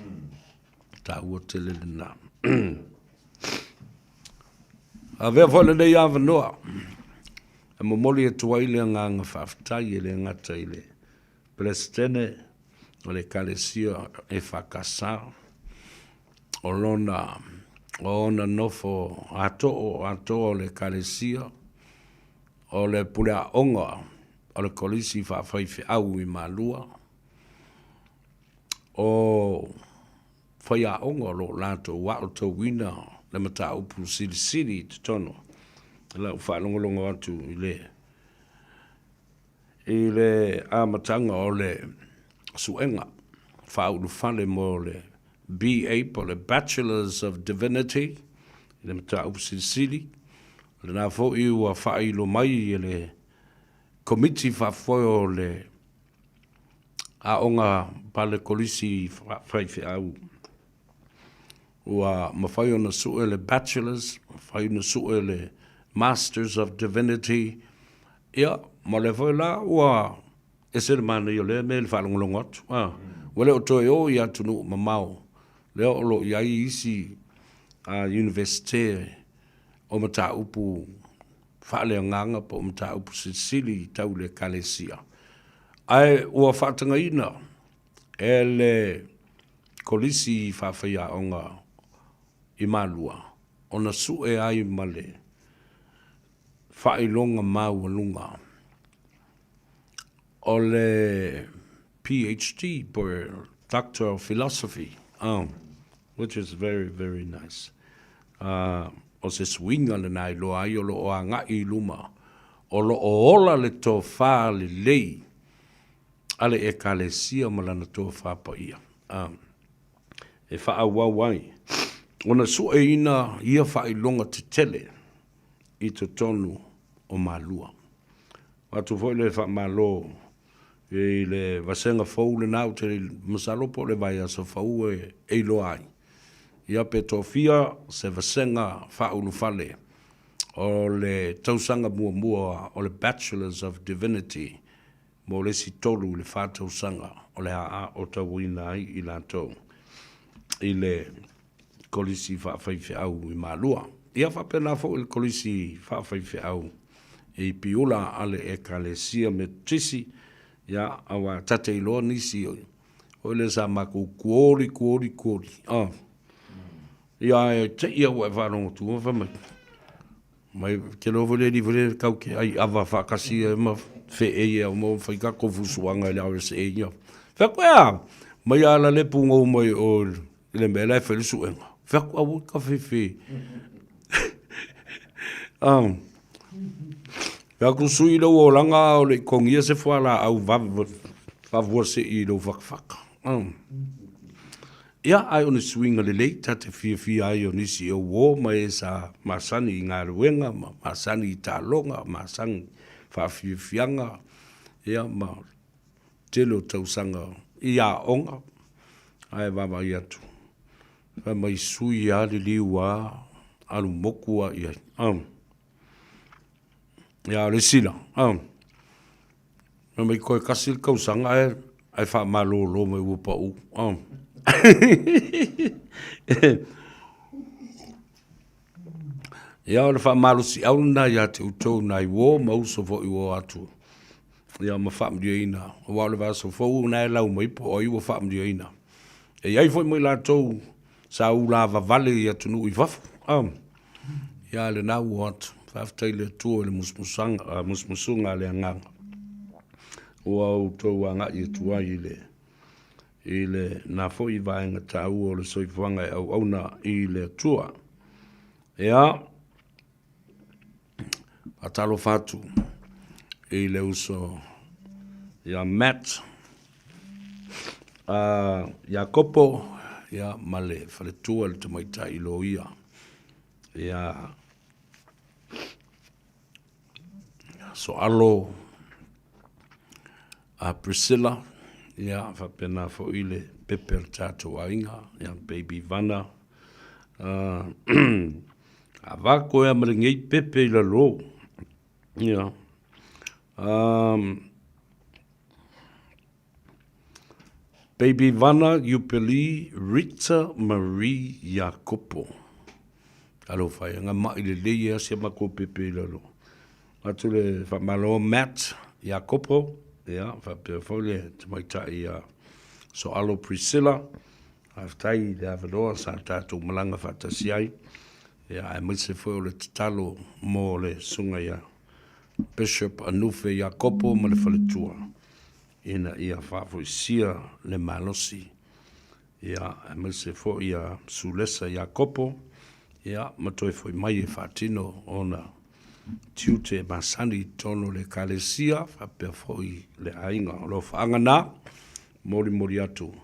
Taua tele lena. Avea foi lenei avanoa e momoli atu ai le agaga faafetai e le gata i le Peresetene o le Ekalesia EFKS o lona o ona nofo ato'o atoa o le Ekalesia o le puleaoga o le Kolisi Faafaifeau i Malua. O faiaoga o lo o latou aotauina le mataupu silisili i totonu i lau faalogologo atu i le i le amataga o le suega faaulufale mo le BA po o le Bachelors of Divinity i le mataupu silisili. O lena foi ua faailo mai e le Komiti Faafoe o le Aoga Pale Kolisi Faifeau ua mafai ona sue le Bachelors, mafai ona sue le Masters of Divinity, ia, ma o lea foi la ua ese le manaia o lea mea i le faalogologo atu, a, ua le o toe o i atunuu mamao, lea o lo o i ai isi Iunivesite o mataupu faaleagaga po o mataupu silisili tau le Ekalesia, ae ua faatagaina e le Kolisi Faafaiaoga i Malua ona sue ai ma le faailoga maualuga o le PhD po o Doctor of Philosophy, which is very, very nice. O se suiga lena e iloa ai o lo o agai i luma, o lo o ola le tofa lelei a le Ekalesia ma lana tofa paia e faaauau ai ona sueina ia faailoga tetele i totonu o Malua. Avatu foi le faamalo i le vasega fou lena ou te masalo po o le vaiaso fou e iloa ai ia pe tofia se vasega faaulufale o le tausaga muamua o le Bachelors of Divinity mo le isi 3 i le 4 tausaga o le a aotauina ai i latou i le Kolisi Faafaifeau i Malua. Ia faapena foi le Kolisi Faafaifeau i Piula a le Ekalesia Metotisi, ia, aua ta te iloa nisi foi lea sa matou kuoli, kuoli, kuoli, ah. Ia, ae te i a ua e faalogo atu, fai mai, mai, te iloa foi le alii foi lea tau te ai ava faatasi ai ma feei e au ma fai tatou fusuaga i le RSA ia. Fai atu, e a? Mai a la le pugou mai o i le mea la e fai le suega. Fai atu, aua ka fefe. Fai atu sui lou olaga o le i togia se fualaau vave faafuasei i lou fatafata. Ia, ae o ni suiga lelei ta te fiafia ai o nisi e uō ma e sa masani i galuega ma masani i taaloga, masani i faafiafiaga, ia, ma tele o tausaga i aoga, ae vaavaai atu, fai mai sui lava liliu lava, alu moku lava i ai. Ia, o le isi la, fai mai toe tasi le tausaga ae, ae faamalolo mai ua pau. Ia, o le faamalosiau lena ia te outou nai uo ma uso foi ua o atu ia ma faamalieina, aua o le vaiaso fou lena e lau mai po o ai ua faamalieina. E i ai foi ma i latou sa ulavavale i atunuu i fafo, ia a lena ua o atu. Faafetai i le Atua i le musumusuga, musumusuga a le Agaga ua outou agai atu ai i le i lena foi vaega taua o le soifuaga e auauna i le Atua. Ia, faatalofa atu i le uso ia Matt Iakopo ia, ma le faletua le tamaitai loia ia Soalo a Priscilla, ia faapena foi le pepe o le tatou aiga, ia Baby Vana. Avako ea ma lenei pepe i lalo. Ia. Baby Vana Yupeli Rita Marie Iakopo. Alofa e, nga mai lelei e asia makou pepe i lalo. Atu le faamalo Matt Iakopo, ia, faapea foi le tamaitai ia Soalo Priscilla. Faafetai i le avanoa sa tatou malaga faatasi ai, ia, aemaise foi o le tatalo mo le susuga ia Bishop Anufe Iakopo ma le faletua, ina ia faafoisia le malosi. Ia, aemaise foi ia Sulesa Iakopo, ia, ma toe foi mai e faatino ona tiute e masani i totonu o le Ekalesia, faapea foi le aiga. O alofaaga na, molimoli atu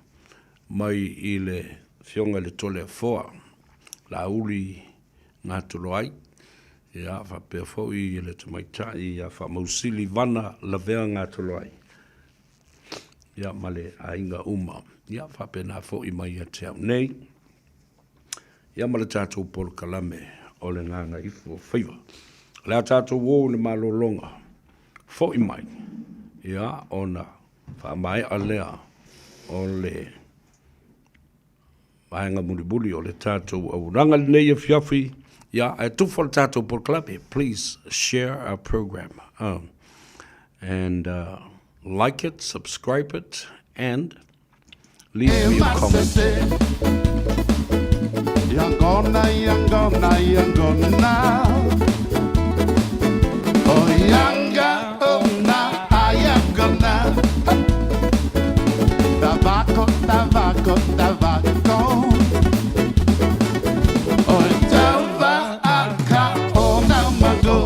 mai i le Afioga i le Toleafoa, Laauli Gatoloai, ia, faapea foi le Tamaitai ia Faamausili Vana Lavea Gatoloai, ia ma le aiga uma, ia faapena foi mai ia te au nei, ia ma le tatou polokalame o le Gagaifo Faiva. O le a tatou o i le malologa, foi mai, ia ona faamaea lea o le vaega mulimuli o le tatou auaunaga lenei afiafi, ia, ae tufa le tatou polokalame. Please share our program and like it, subscribe it and leave me a comment. Yangona, yangona, yangona. Oh, yanga, oh, na, ayangona. Tabako, tabako, tabako. Oh, tava aka, oh, namago.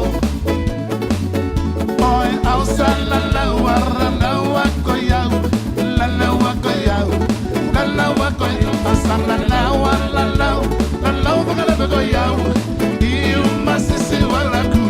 Oh, ausa la la wara la wa koyau. La la wa koyau. La la wa koyau. Ausa la la wa la la. La la wa la koyau. Iu masisi walaku.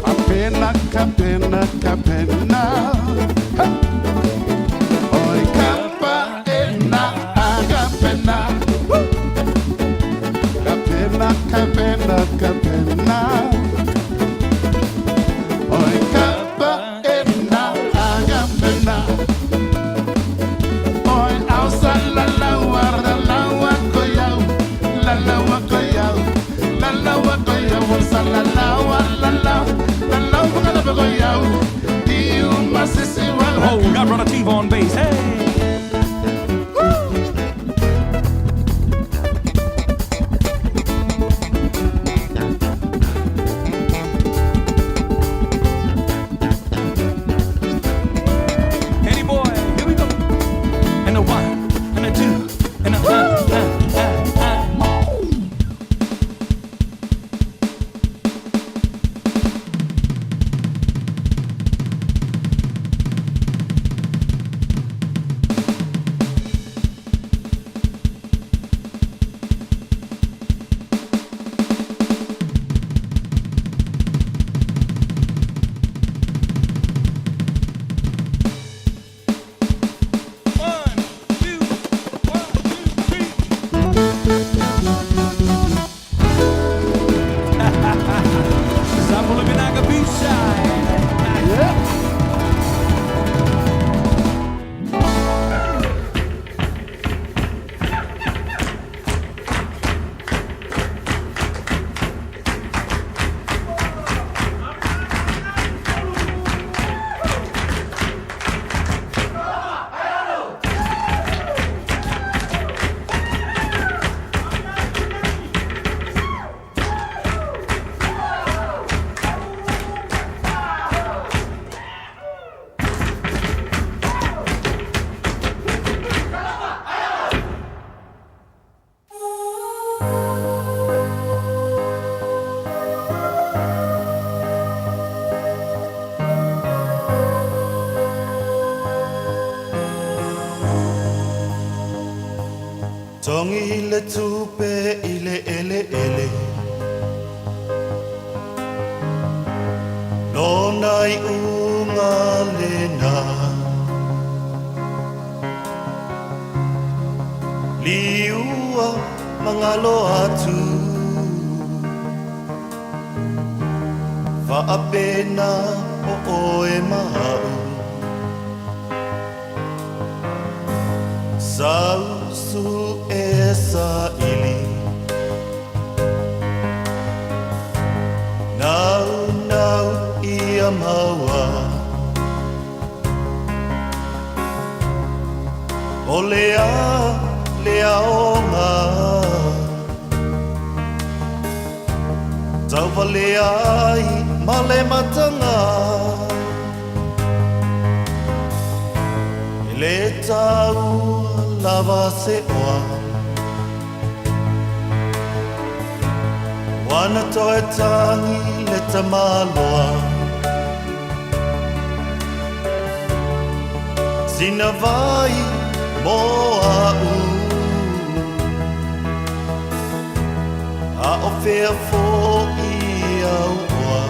Kapena, kapena, kapena. Oi, kapa ena, agapena. Kapena, kapena, kapena. Oi, kapa ena, agapena. Oi, ausa la la wara la wa koyau. La la wa koyau. La la wa koyau. Ausa la la wa la la. La la wa la koyau. Iu masisi wala. Oh, we got Brother T on bass. Hey! Henny boy, here we go. And a one, and a two, and a Togi le tupe i le eleele Lona iuga lena Liua magalo atu Faapena o oe ma a'u Sau su e saili. fia maua. O le a le aoga Tauvalea ai ma le mataga E le taua lava se oa Ua na toe tagi le tamaloa Sina vai mo a'u A o fea fo'i au oa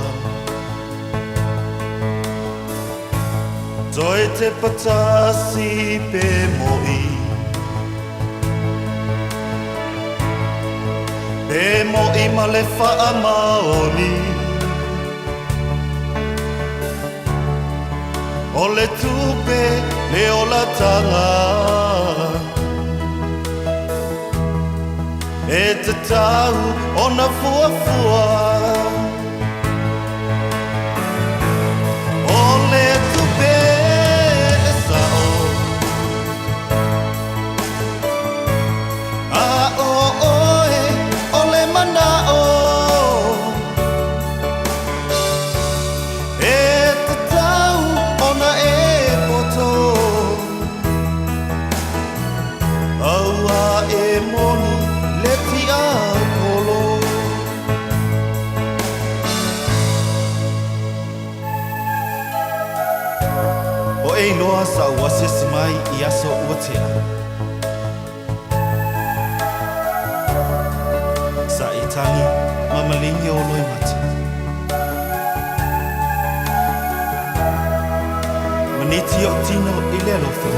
Toe te patasi pe mo'i Pe mo'i ma le faamaoni O le tupe le olataga E tatau ona fuafua O le tupe e sa'o A o oe o le mana'o E tatau ona e poto Aua e moni le tiapolo. O e iloa sa ou asiasi mai i aso ua tea. Sa e tagi ma maligi o loimata. Maneti o'u tino i le alofa.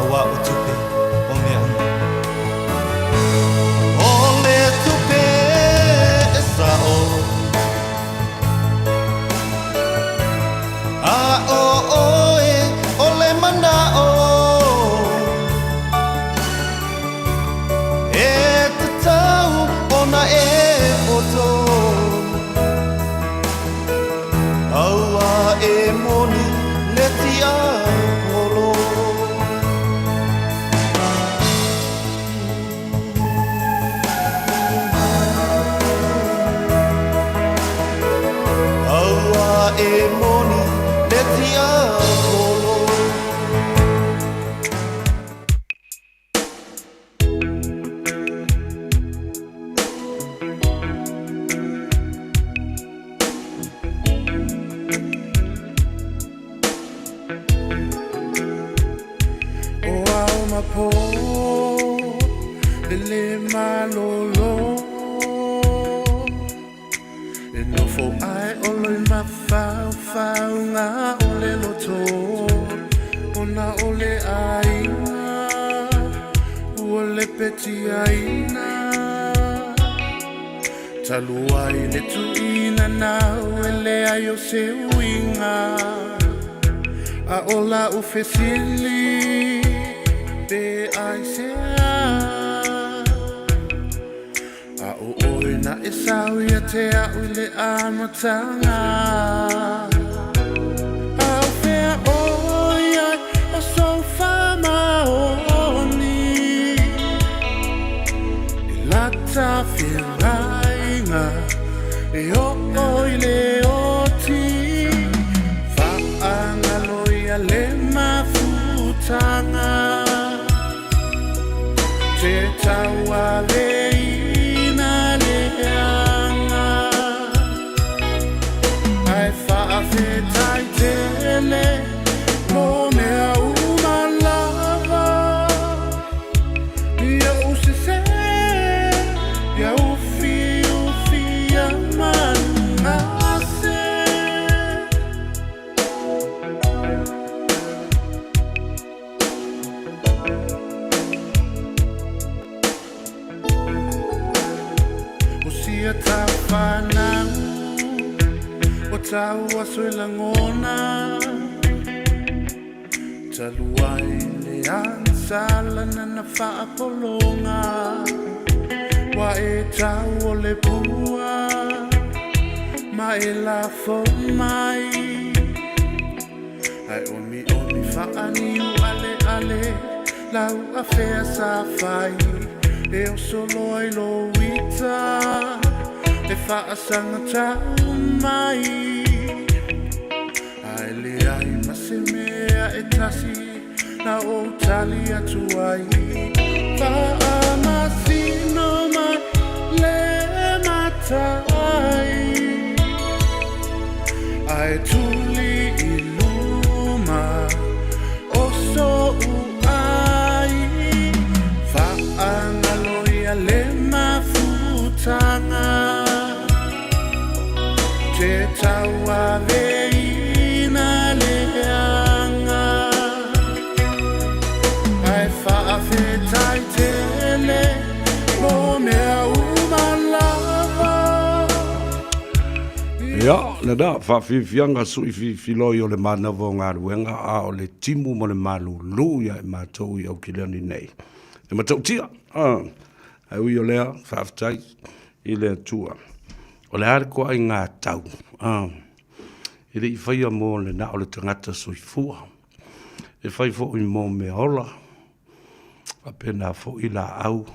Auā o tupe o mea uma. O le tupe e sa'o. A o oe o le mana'o E tatau ona e poto Aua e moni le tiapolo. Aua e moni le tiapolo. O ao ma pō, e le malolo. E nofo ai o loi mafaufau ngā o le loto. Ona o le aiga ua lepetiaina. Talu ai le tuuina nau e leai o se uiga. A o lau fesili pe aisea. A o oe na e sau ia te a'u i le amataga. A o fea oi ai o sou faamaoni. I lata feagaiga e oo i le oti. Faagalo ia le mafutaga. Te tauaveina leaga. Ae faafetai tele mo mea uma lava. Ia ou sesē, ia ufiufia manugase. O sia tafanau o tau aso e lagona. Talu ai le agasala nana faapologa. Ua e tau o le pua. Ma e lafo mai Ae omiomi faaniu aleale Lau afea sa fai E oso loa i lou ita E faasagatau mai Ae leai ma se mea e tasi Na ou tali atu ai Faamasino mai le matai Ae tuli i luma o so'u ai Faagalo ia le mafutaga Te tauaveina leaga Ae faafetai tele mo mea uma lava. Ia, lena, faafiafiaga sui filifiloi o le manava o galuega, a o le timu ma le malulu ia i matou i Aukilani nei. E matautia, ae ui o lea, faafetai i le Atua. O le a le toaiga tau, e le i faia mo le na o le tagata soifua. E fai foi mo mea ola, faapena foi laau,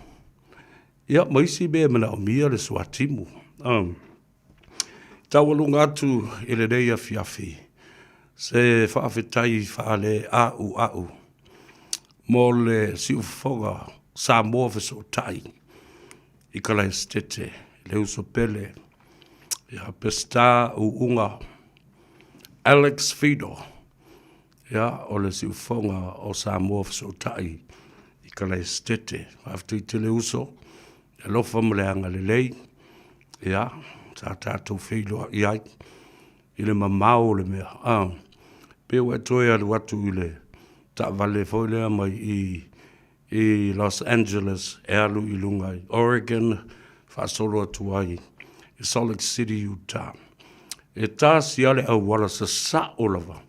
ia ma isi mea e manaomia le suatimu. Taualuga atu i lenei afiafi se faafetai faaleauau mo le siufofoga Samoa Fesootai i Kalaesetete, le uso pele ia Peseta Uuga Alex Fido, ia o le siufofoga o Samoa Fesootai i Kalaesetete. Faafetai tele uso, le alofa ma le agalelei, ia sa tatou feiloai ai i le mamao o le mea. Ah, pe ua e toe alu atu i le taavale foi lea mai i i Los Angeles e alu i luga i Oregon faasolo atu ai i Salt Lake City, Utah. E tasi lava le auala sasao lava.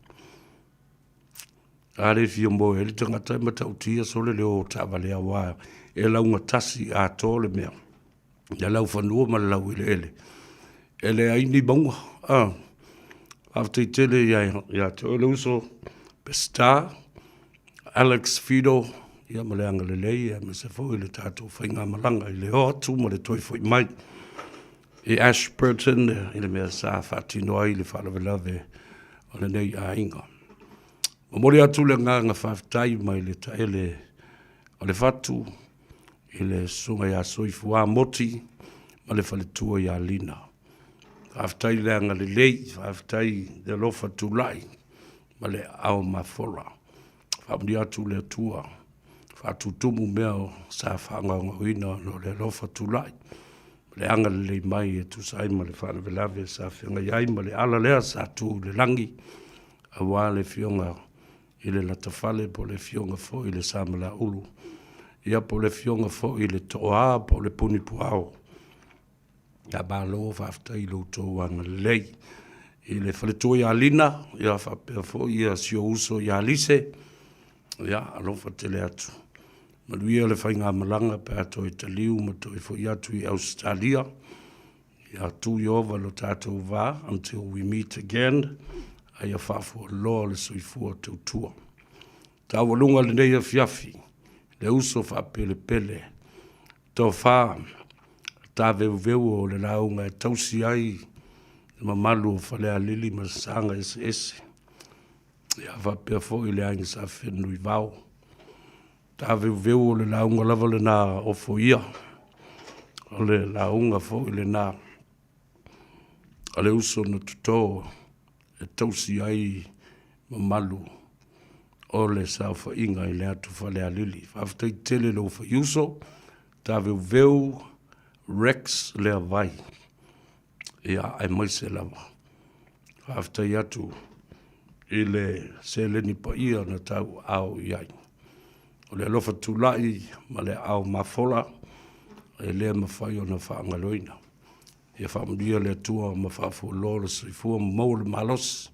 A le fia moe ai le tagata e matautia sole le o taavale aua e laugatasi atoa le mea. Le laufanua ma le laueleele. E leai ni mauga. Ah. Faafetai tele ia te oe le uso Peseta, Alex Fido, ia ma le agalelei aemaise foi le tatou faigamalaga i le o atu ma le toe foi mai i Ashburton i le mea sa faatino ai le faalavelave o lenei aiga. Momoli atu le agaga faafetai mai le taele o le fatu i le susuga ia Soifua Moti ma le faletua ia Lina. Faafetai le agalelei, faafetai le alofa tulai ma le aao mafola. Faamanuia atu le Atua, faatutumu mea o sa faagaogaoina ona o le alofa tulai ma le agalelei mai e tusa ai ma le faalavelave sa feagai ai ma le ala lea sa tu i le lagi aua le Afioga i le Latafale po o le Afioga foi i le Samalaulu, ia po o le Afioga foi i le Tooa po o le Punipuao. Ia malo faafetai i lo outou agalelei. I le faletua ia Lina, ia faapea foi ia si ou uso ia Lise, ia alofa tele atu. Manuia le faigamalaga pe a toe taliu ma toe foi atu i Ausetalia. Ia tu Ieova i lo tatou va until we meet again, a ia faafualoa le soifua tautua. Taualuga lenei afiafi, le uso faapelepele Tofa taveuveu o le lauga e tausi ai le mamalu o Falealili ma Saga eseese. Ia faapea foi le aiga Sa Fenunuivao. Taveuveu o le lauga lava lena ofoia, o le lauga foi lena a le uso na toto e tausi ai mamalu o le saofaiga i le atu Falealili. Faafetai tele lou faiuso, taveuveu Rex Leavai, ia aemaise lava. Faafetai atu i le seleni paia na tauaao i ai. O le alofa tulai ma le aao mafola e le mafai ona faagaloina. Ia faamanuia le Atua ma faafualoa le soifua ma maua le malosi,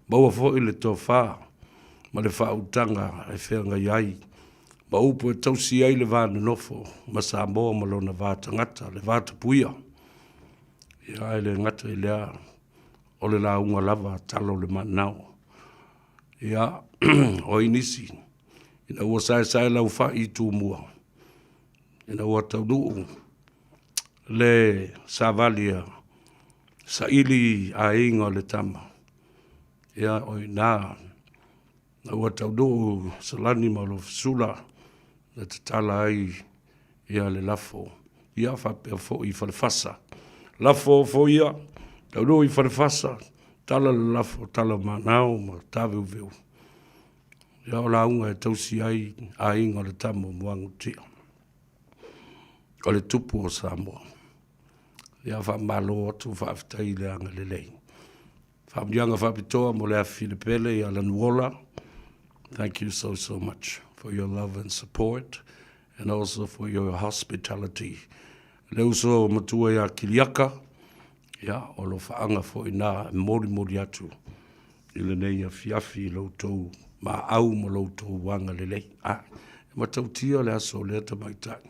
maua foi le tofa ma le faautaga e feagai ai ma upu e tausi ai le va nonofo ma Samoa ma lona va tagata, le va tapuia. Ia, ae le gata i lea, O le lauga lava a tala o le manao. Ia, o ai nisi, ina ua saesae lau fai i Tumua, ina ua taunuu le savali a saili aiga o le tama, ia o i ina na ua taunuu Salani ma Lofesula na tatala ai ia le lafo ia faapea foi i Falefasa. Lafo foi ia, taunuu i Falefasa, tala le lafo, tala manao ma taveuveu. Ia o lauga e tausi ai aiga o le tama o Muagututia. O le tupu o Samoa. Ia faamalo atu faafetai i le agalelei. Faamanuiaga faapitoa mo le afi lepele ia Lanuola. Thank you so, so much for your love and support and also for your hospitality. Le uso matua ia Kiliaka, ia, o lo faaga foi na e molimoli atu i lenei afiafi i lo outou maau ma lo outou agalelei. Ah, e matautia le aso o lea tamaitai.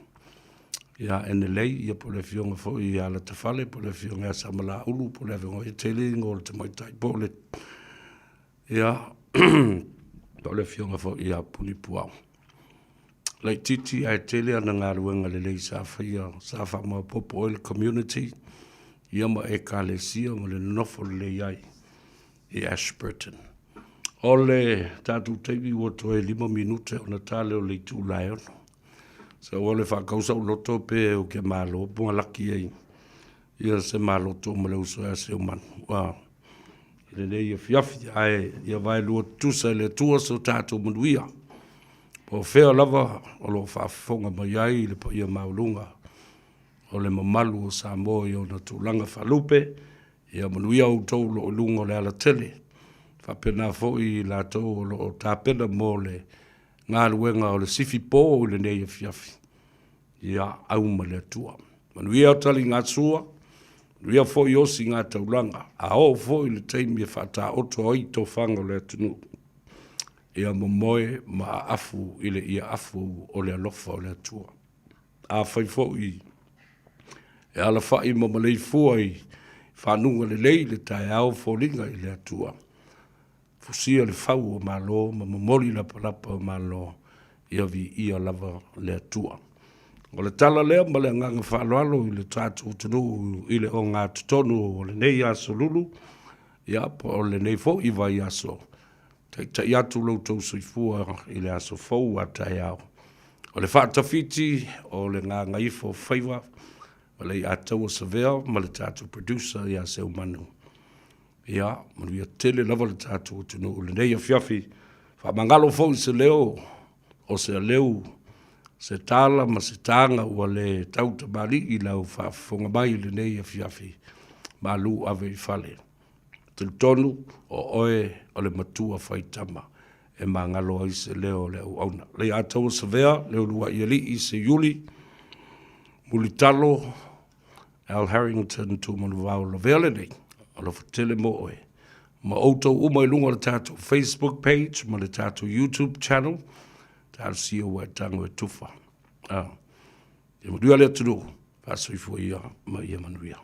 Ia Enelei, ia po o le afioga foi ia Latafale, po o le afioga ia Samalaulu, po o le afioga ia tele ingoa o le tamaitai, po o le ia po o le afioga foi ia Punipuao. Laitiiti ae tele ana galuega lelei sa faia, sa faamaopoopo ai le community, ia ma ekalesia ma le nonofo lelei ai i Ashburton. O le tatou taimi ua toe 5 minute ona ta lea o le itula e 6. Sa ua le faakau sa'u loto pe ou ke malo pugalaki ai ia se maloto ma le uso ia Seumanu. Ua i lenei afiafi ae ia vaelua tutusa e le Atua so tatou manuia. Po o fea lava o lo o faafofoga mai ai le paia maualuga o le mamalu o Samoa i ona tulaga faalupe, ia manuia outou o lo o i luga o le alatele. Faapena foi i latou o lo o tapena mo le galuega o le sifi po i lenei afiafi, ia au ma le Atua. Manuia taligasua, manuia foi osiga taulaga, a oo foi le taimi e faataoto ai tofaga o le atunuu, ia momoe ma aafu i le iaafu o le alofa o le Atua. Afai foi e alafai ma maleifua i fanuga lelei le taeao, foliga i le Atua, Fusia le fau o Malo ma momoli lapalapa o Malo, ia viia lava le Atua. O le tala lea ma le agaga faaaloalo i le tatou atunuu i le ogatotonu o lenei aso lulu, ia po o lenei foi vaiaso. Taitai atu lo outou soifua i le aso fou a taeao. O le faatafiti o le gagaifo faiva ma le Iataua Savea ma le tatou producer ia Seumanu. Ia, manuia tele lava le tatou atunuu i lenei afiafi. Faamagalo foi se leo o se aleu, se tala ma se taga ua le tautamalii i lau faafofoga mai i lenei afiafi. Malu ave i fale. Talitonu o oe o le matua faitama e magalo ai se leo o le auauna. Leiataua Savea, Leuluai Alii, Seiuli, Mulitalo, Al Harrington Tumanuvao Lavea lenei, alofa tele mo oe. Ma outou uma i luga o le tatou Facebook page ma le tatou YouTube channel, talosia ua e tago e tufa. Ah. Ia manuia le atunuu, faasoifua ia ma ia manuia.